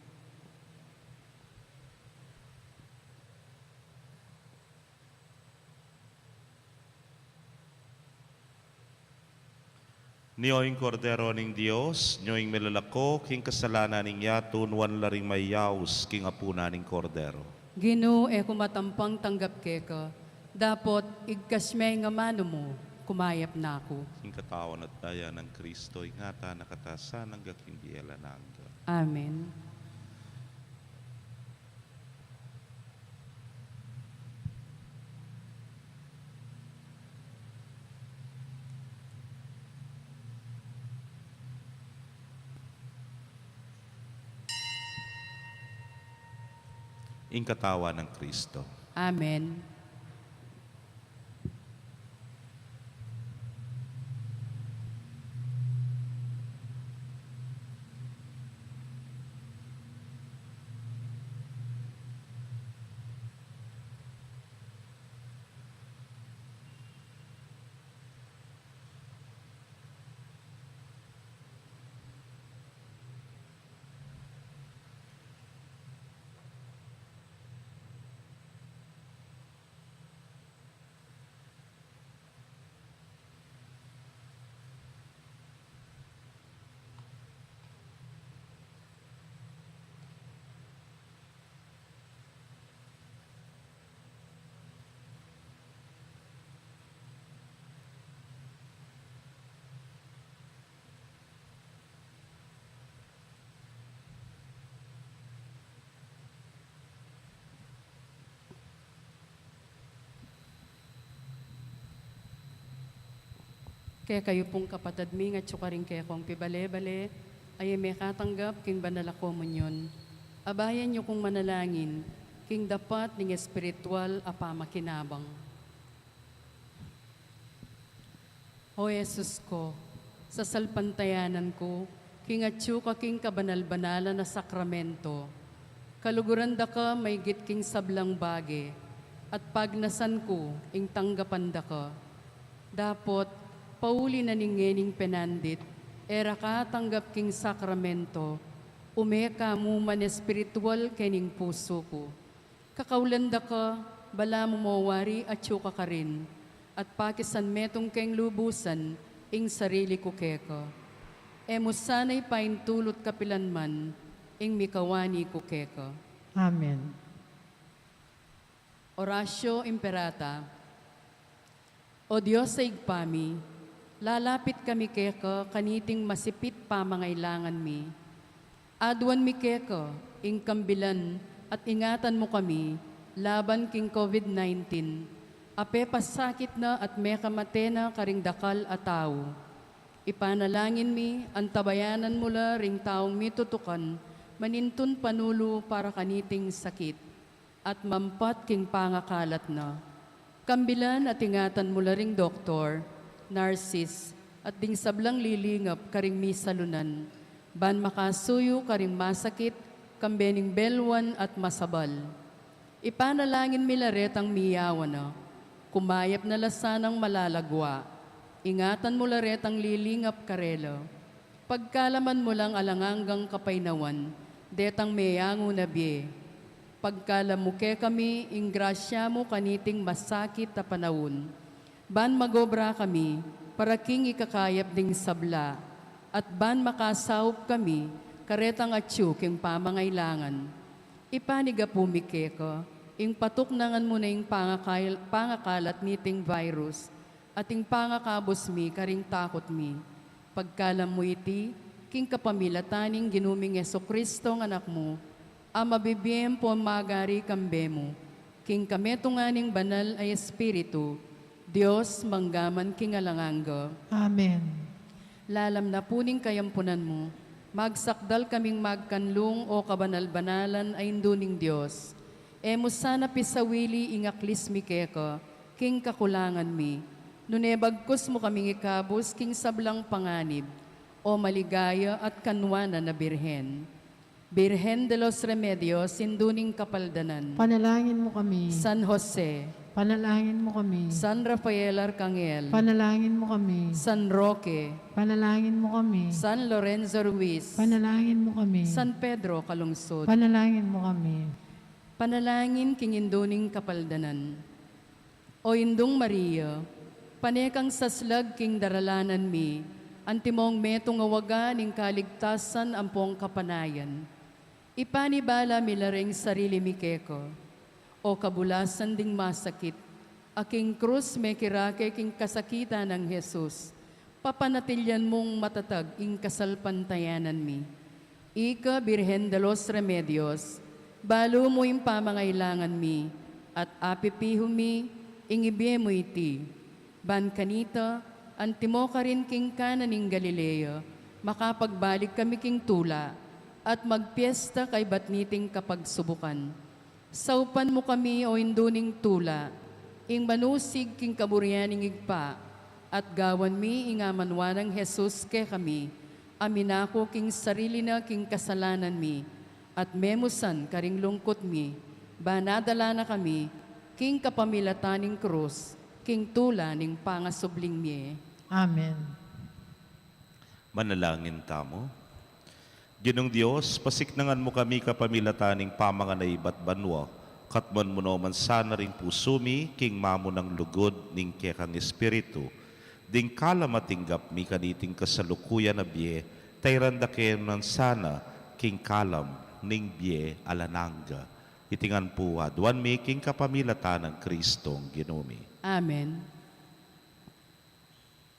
Nio ing Kordero ning Dios, nio ing milalako king kasalanan ning yatu, nuan la ring mayaus king apunan ning Kordero. Ginu, e ku matampang tanggap keka, dapot igkas me ing amanu mu, kumayap na ku. King katawan at daya nang Kristo, ingatan na katasan angga king bie alang angga. Amen. Ing katawan nang Kristo. Amen. Kekayu pung kapatad mi, ngatsu karing kekong pibale-bale, a e mekatanggap king banal a komunyon, abayan yu kung manalangin king dapat ning espiritual a pamakinabang. O Jesus ko, sasalpantayanan ku king atsu ka king kabanal-banalan a sakramento. Kaluguran da ka maigit king sablang bage, at pagnasan ku ing tanggapan da ka. Dapot, pauli na ning ngening penandit, e ra ka tanggap king sakramento, ume ka mu man espiritual kening pusu ku. Kakaulan da ka, balamu mo wari atsu ka karin, at pakisan metung keng lubusan ing sarili ku keka. E mu sana ipaintulut kapilan man ing mikawani ku keka. Amen. Oratio Imperata. O Dios a Ibpa mi, lalapit kami keka kaniting masipit pamangailangan mi. Aduan mi keka ing kambilan at ingatan mu kami laban king COVID nineteen, a pepasakit na at mekamate na karing dakal a tau. Ipanalangin mi, antabayanan mu la ring taung mitutukan manintun panulu para kaniting sakit at mampat king pangakalat na. Kambilan at ingatan mu la ring doktor, narsis, at ding sablang lilingap karing misalunan, ban makasuyu karing masakit, kambe ning belwan at masabal. Ipanalangin mi la retang miyawan na, kumayap na la sanang malalagwa. Ingatan mu la retang lilingap karela. Pagkalaman mu lang alang anggang kapaynawan detang meyangu na bie. Pagkalam mu kekami ing grasya mu kaniting masakit a panaun, ban magobra kami para king ikakayap ding sabla, at ban makasaup kami karetang atyu king pamangailangan. Ipanigapu mi keka ing patuknangan mu na ing pangakal-, pangakalat niting virus, at ing pangakabus mi karing takut mi. Pagkalam mu iti king kapamilatan ning Ginu ming Jesucristo a Anak mu, a mabibie ampon magari kambe mu, king kametungan ning Banal a Espiritu, Dios, mangga man king alang angga. Amen. Lalam na pu ning kayampunan mu, magsakdal kaming magkanlung, o kabanal-banalan a Indu ning Dios. E mu sana pisawili ing aklis mi keka king kakulangan mi, nune bagkus mu kaming ikabus king sablang panganib, o maligaya at kanwanan a Birhen. Birhen de los Remedios, Indu ning Kapaldanan. Panalangin mu kami. San Jose. Panalangin mu kami. San Rafael Arcangel. Panalangin mu kami. San Roque. Panalangin mu kami. San Lorenzo Ruiz. Panalangin mu kami. San Pedro Calungsod. Panalangin mu kami. Panalangin king Indu ning Kapaldanan. O Indung Maria, pane kang saslag king daralanan mi, antimong metung a waga ning kaligtasan ampong kapanayan. Ipanibala mi la ring sarili mi keka, o kabulasan ding masakit, a king krus mekirake king kasakitan nang Jesus, papanatilian mung matatag ing kasalpantayanan mi. Ika, Birhen de los Remedios, balu mu ing pamangailangan mi, at apipihu mi ing ibie mu iti. Ban kanita, antimo karin king Cana ning Galilea, makapagbalik kami king tula, at magpiesta kaybat niting kapagsubukan. Saupan mu kami, o Indu ning Tula, ing manusig king kaburian ning Ibpa, at gawan mi ing amanwan nang Jesus kekami, a minaku king sarili na king kasalanan mi, at memusan karing lungkut mi, ban adala na kami king kapamilatan ning krus, king tula ning pangasubling mie. Amen. Manalangin tamu. Ginung Dios, pasiknangan mu kami kapamilatan ning pamanganaybat banua, katmuan mu no man sana ring pusu mi king mamunang lugud ning kekang Espiritu, ding kalam a tinggap mi kaniting kasalukuyan a bie, tairan da ke man sana king kalam ning bie alang angga. Iti ngan pu aduan mi king kapamilatan nang Kristong Ginu mi. Amen.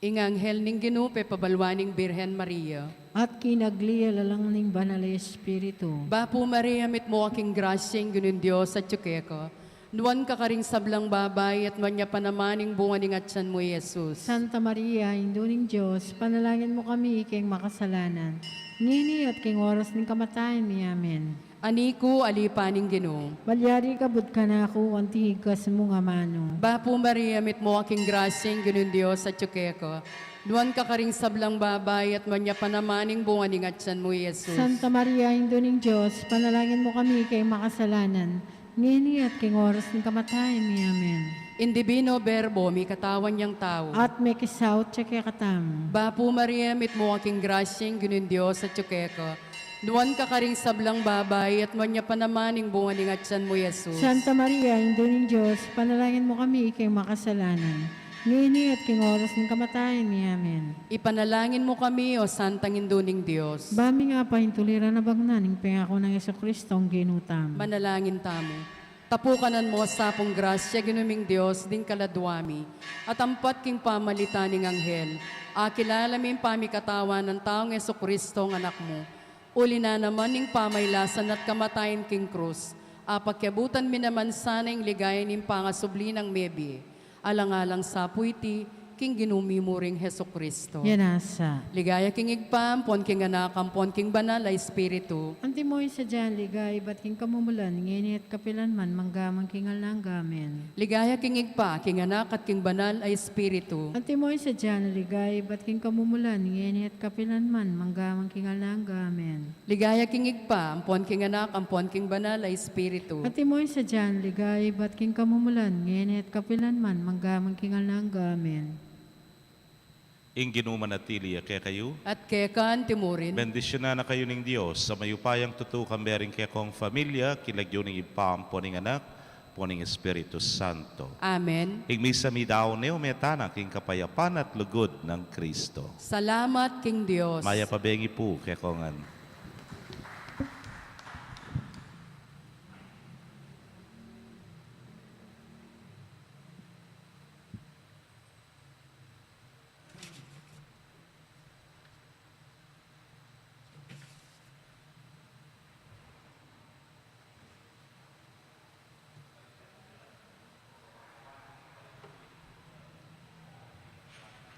Ing anghel ning Ginu pepabaluan ing Birhen Maria. At kinagli ya la lang ning Banal a Espiritu. Bapu Maria, mitmu ka king grasya, ing Ginung Dios atyu keka. Nuan ka karing sablang babai, at nuan ya pa naman ing bunga ning atyan mu, i Jesus. Santa Maria, Indu ning Dios, panalangin mu kami king makasalanan, ngeni at king oras ning kamatayan mi. Amen. Ani ku, alipan ning Ginu. Malyari ka bud kanaku, anti higkas mung amanu. Bapu Maria, mitmu ka king grasya, ing Ginung Dios atyu keka. Nuan ka karing sablang babai, at nuan ya pa naman ing bunga ning atyan mu, i Jesus. Santa Maria, Indu ning Dios, panalangin mu kami king makasalanan, ngeni at king oras ning kamatayan mi. Amen. Ing Divino Verbo, mikatawan yang tau. At mekisaut ya kekatamu. Bapu Maria, mitmu ka king grasya, ing Ginung Dios atyu keka. Nuan ka karing sablang babai, at nuan ya pa naman ing bunga ning atyan mu, i Jesus. Santa Maria, Indu ning Dios, panalangin mu kami king makasalanan, Ngeni at king oras ning kamatayan mi. Amen. Ipanalangin mu kami, O Santang Indu ning Dios. Ba ming apahintuliran a bagnan ing pengaku nang Jesucristo a Ginu tamu. Manalangin tamu. Tapukanan mu sa pung grasya, Ginu ming Dios, ding kaladua mi, at ampat king pamalitan ning anghel, akilala mi ing pamikatawan nang taung Jesucristo a Anak mu. Uli na naman ning pamailasan at kamatayan king krus, apakyabutan mi naman sana ing ligaya ning pangasubli nang mebie, alang-alang sa pu iti king Ginu mi mu ring Jesucristo. Yan nasa. Ligaya king Ibpa, ampon king Anak, ampon king Banal a Espiritu. Antimo ing sadyang ligaya ibat king kamumulan, ngeni at kapilan man, manggaman king alang angga. Amen. Ligaya king Ibpa, king Anak, at king Banal a Espiritu. Antimo ing sadyang ligaya ibat king kamumulan, ngeni at kapilan man, manggaman king alang angga. Amen. Ligaya king Ibpa, ampon king Anak, ampon king Banal a Espiritu. Antimo ing sadyang ligaya ibat king kamumulan, ngeni at kapilan man, manggaman king alang angga. Amen. Ing Ginu manatili ya kekayu. At keka antimurin. Bendisyunan na kayu ning Dios a mayupayang tutu, kambe ring kekong familia, king lagyu ning Ibpa, ampon ning Anak, ampon ning Espiritu Santo. Amen. Ing misa mi daun ne, ume tana king kapayapan at lugud nang Kristo. Salamat king Dios. Mayap a bengi pu kekongan.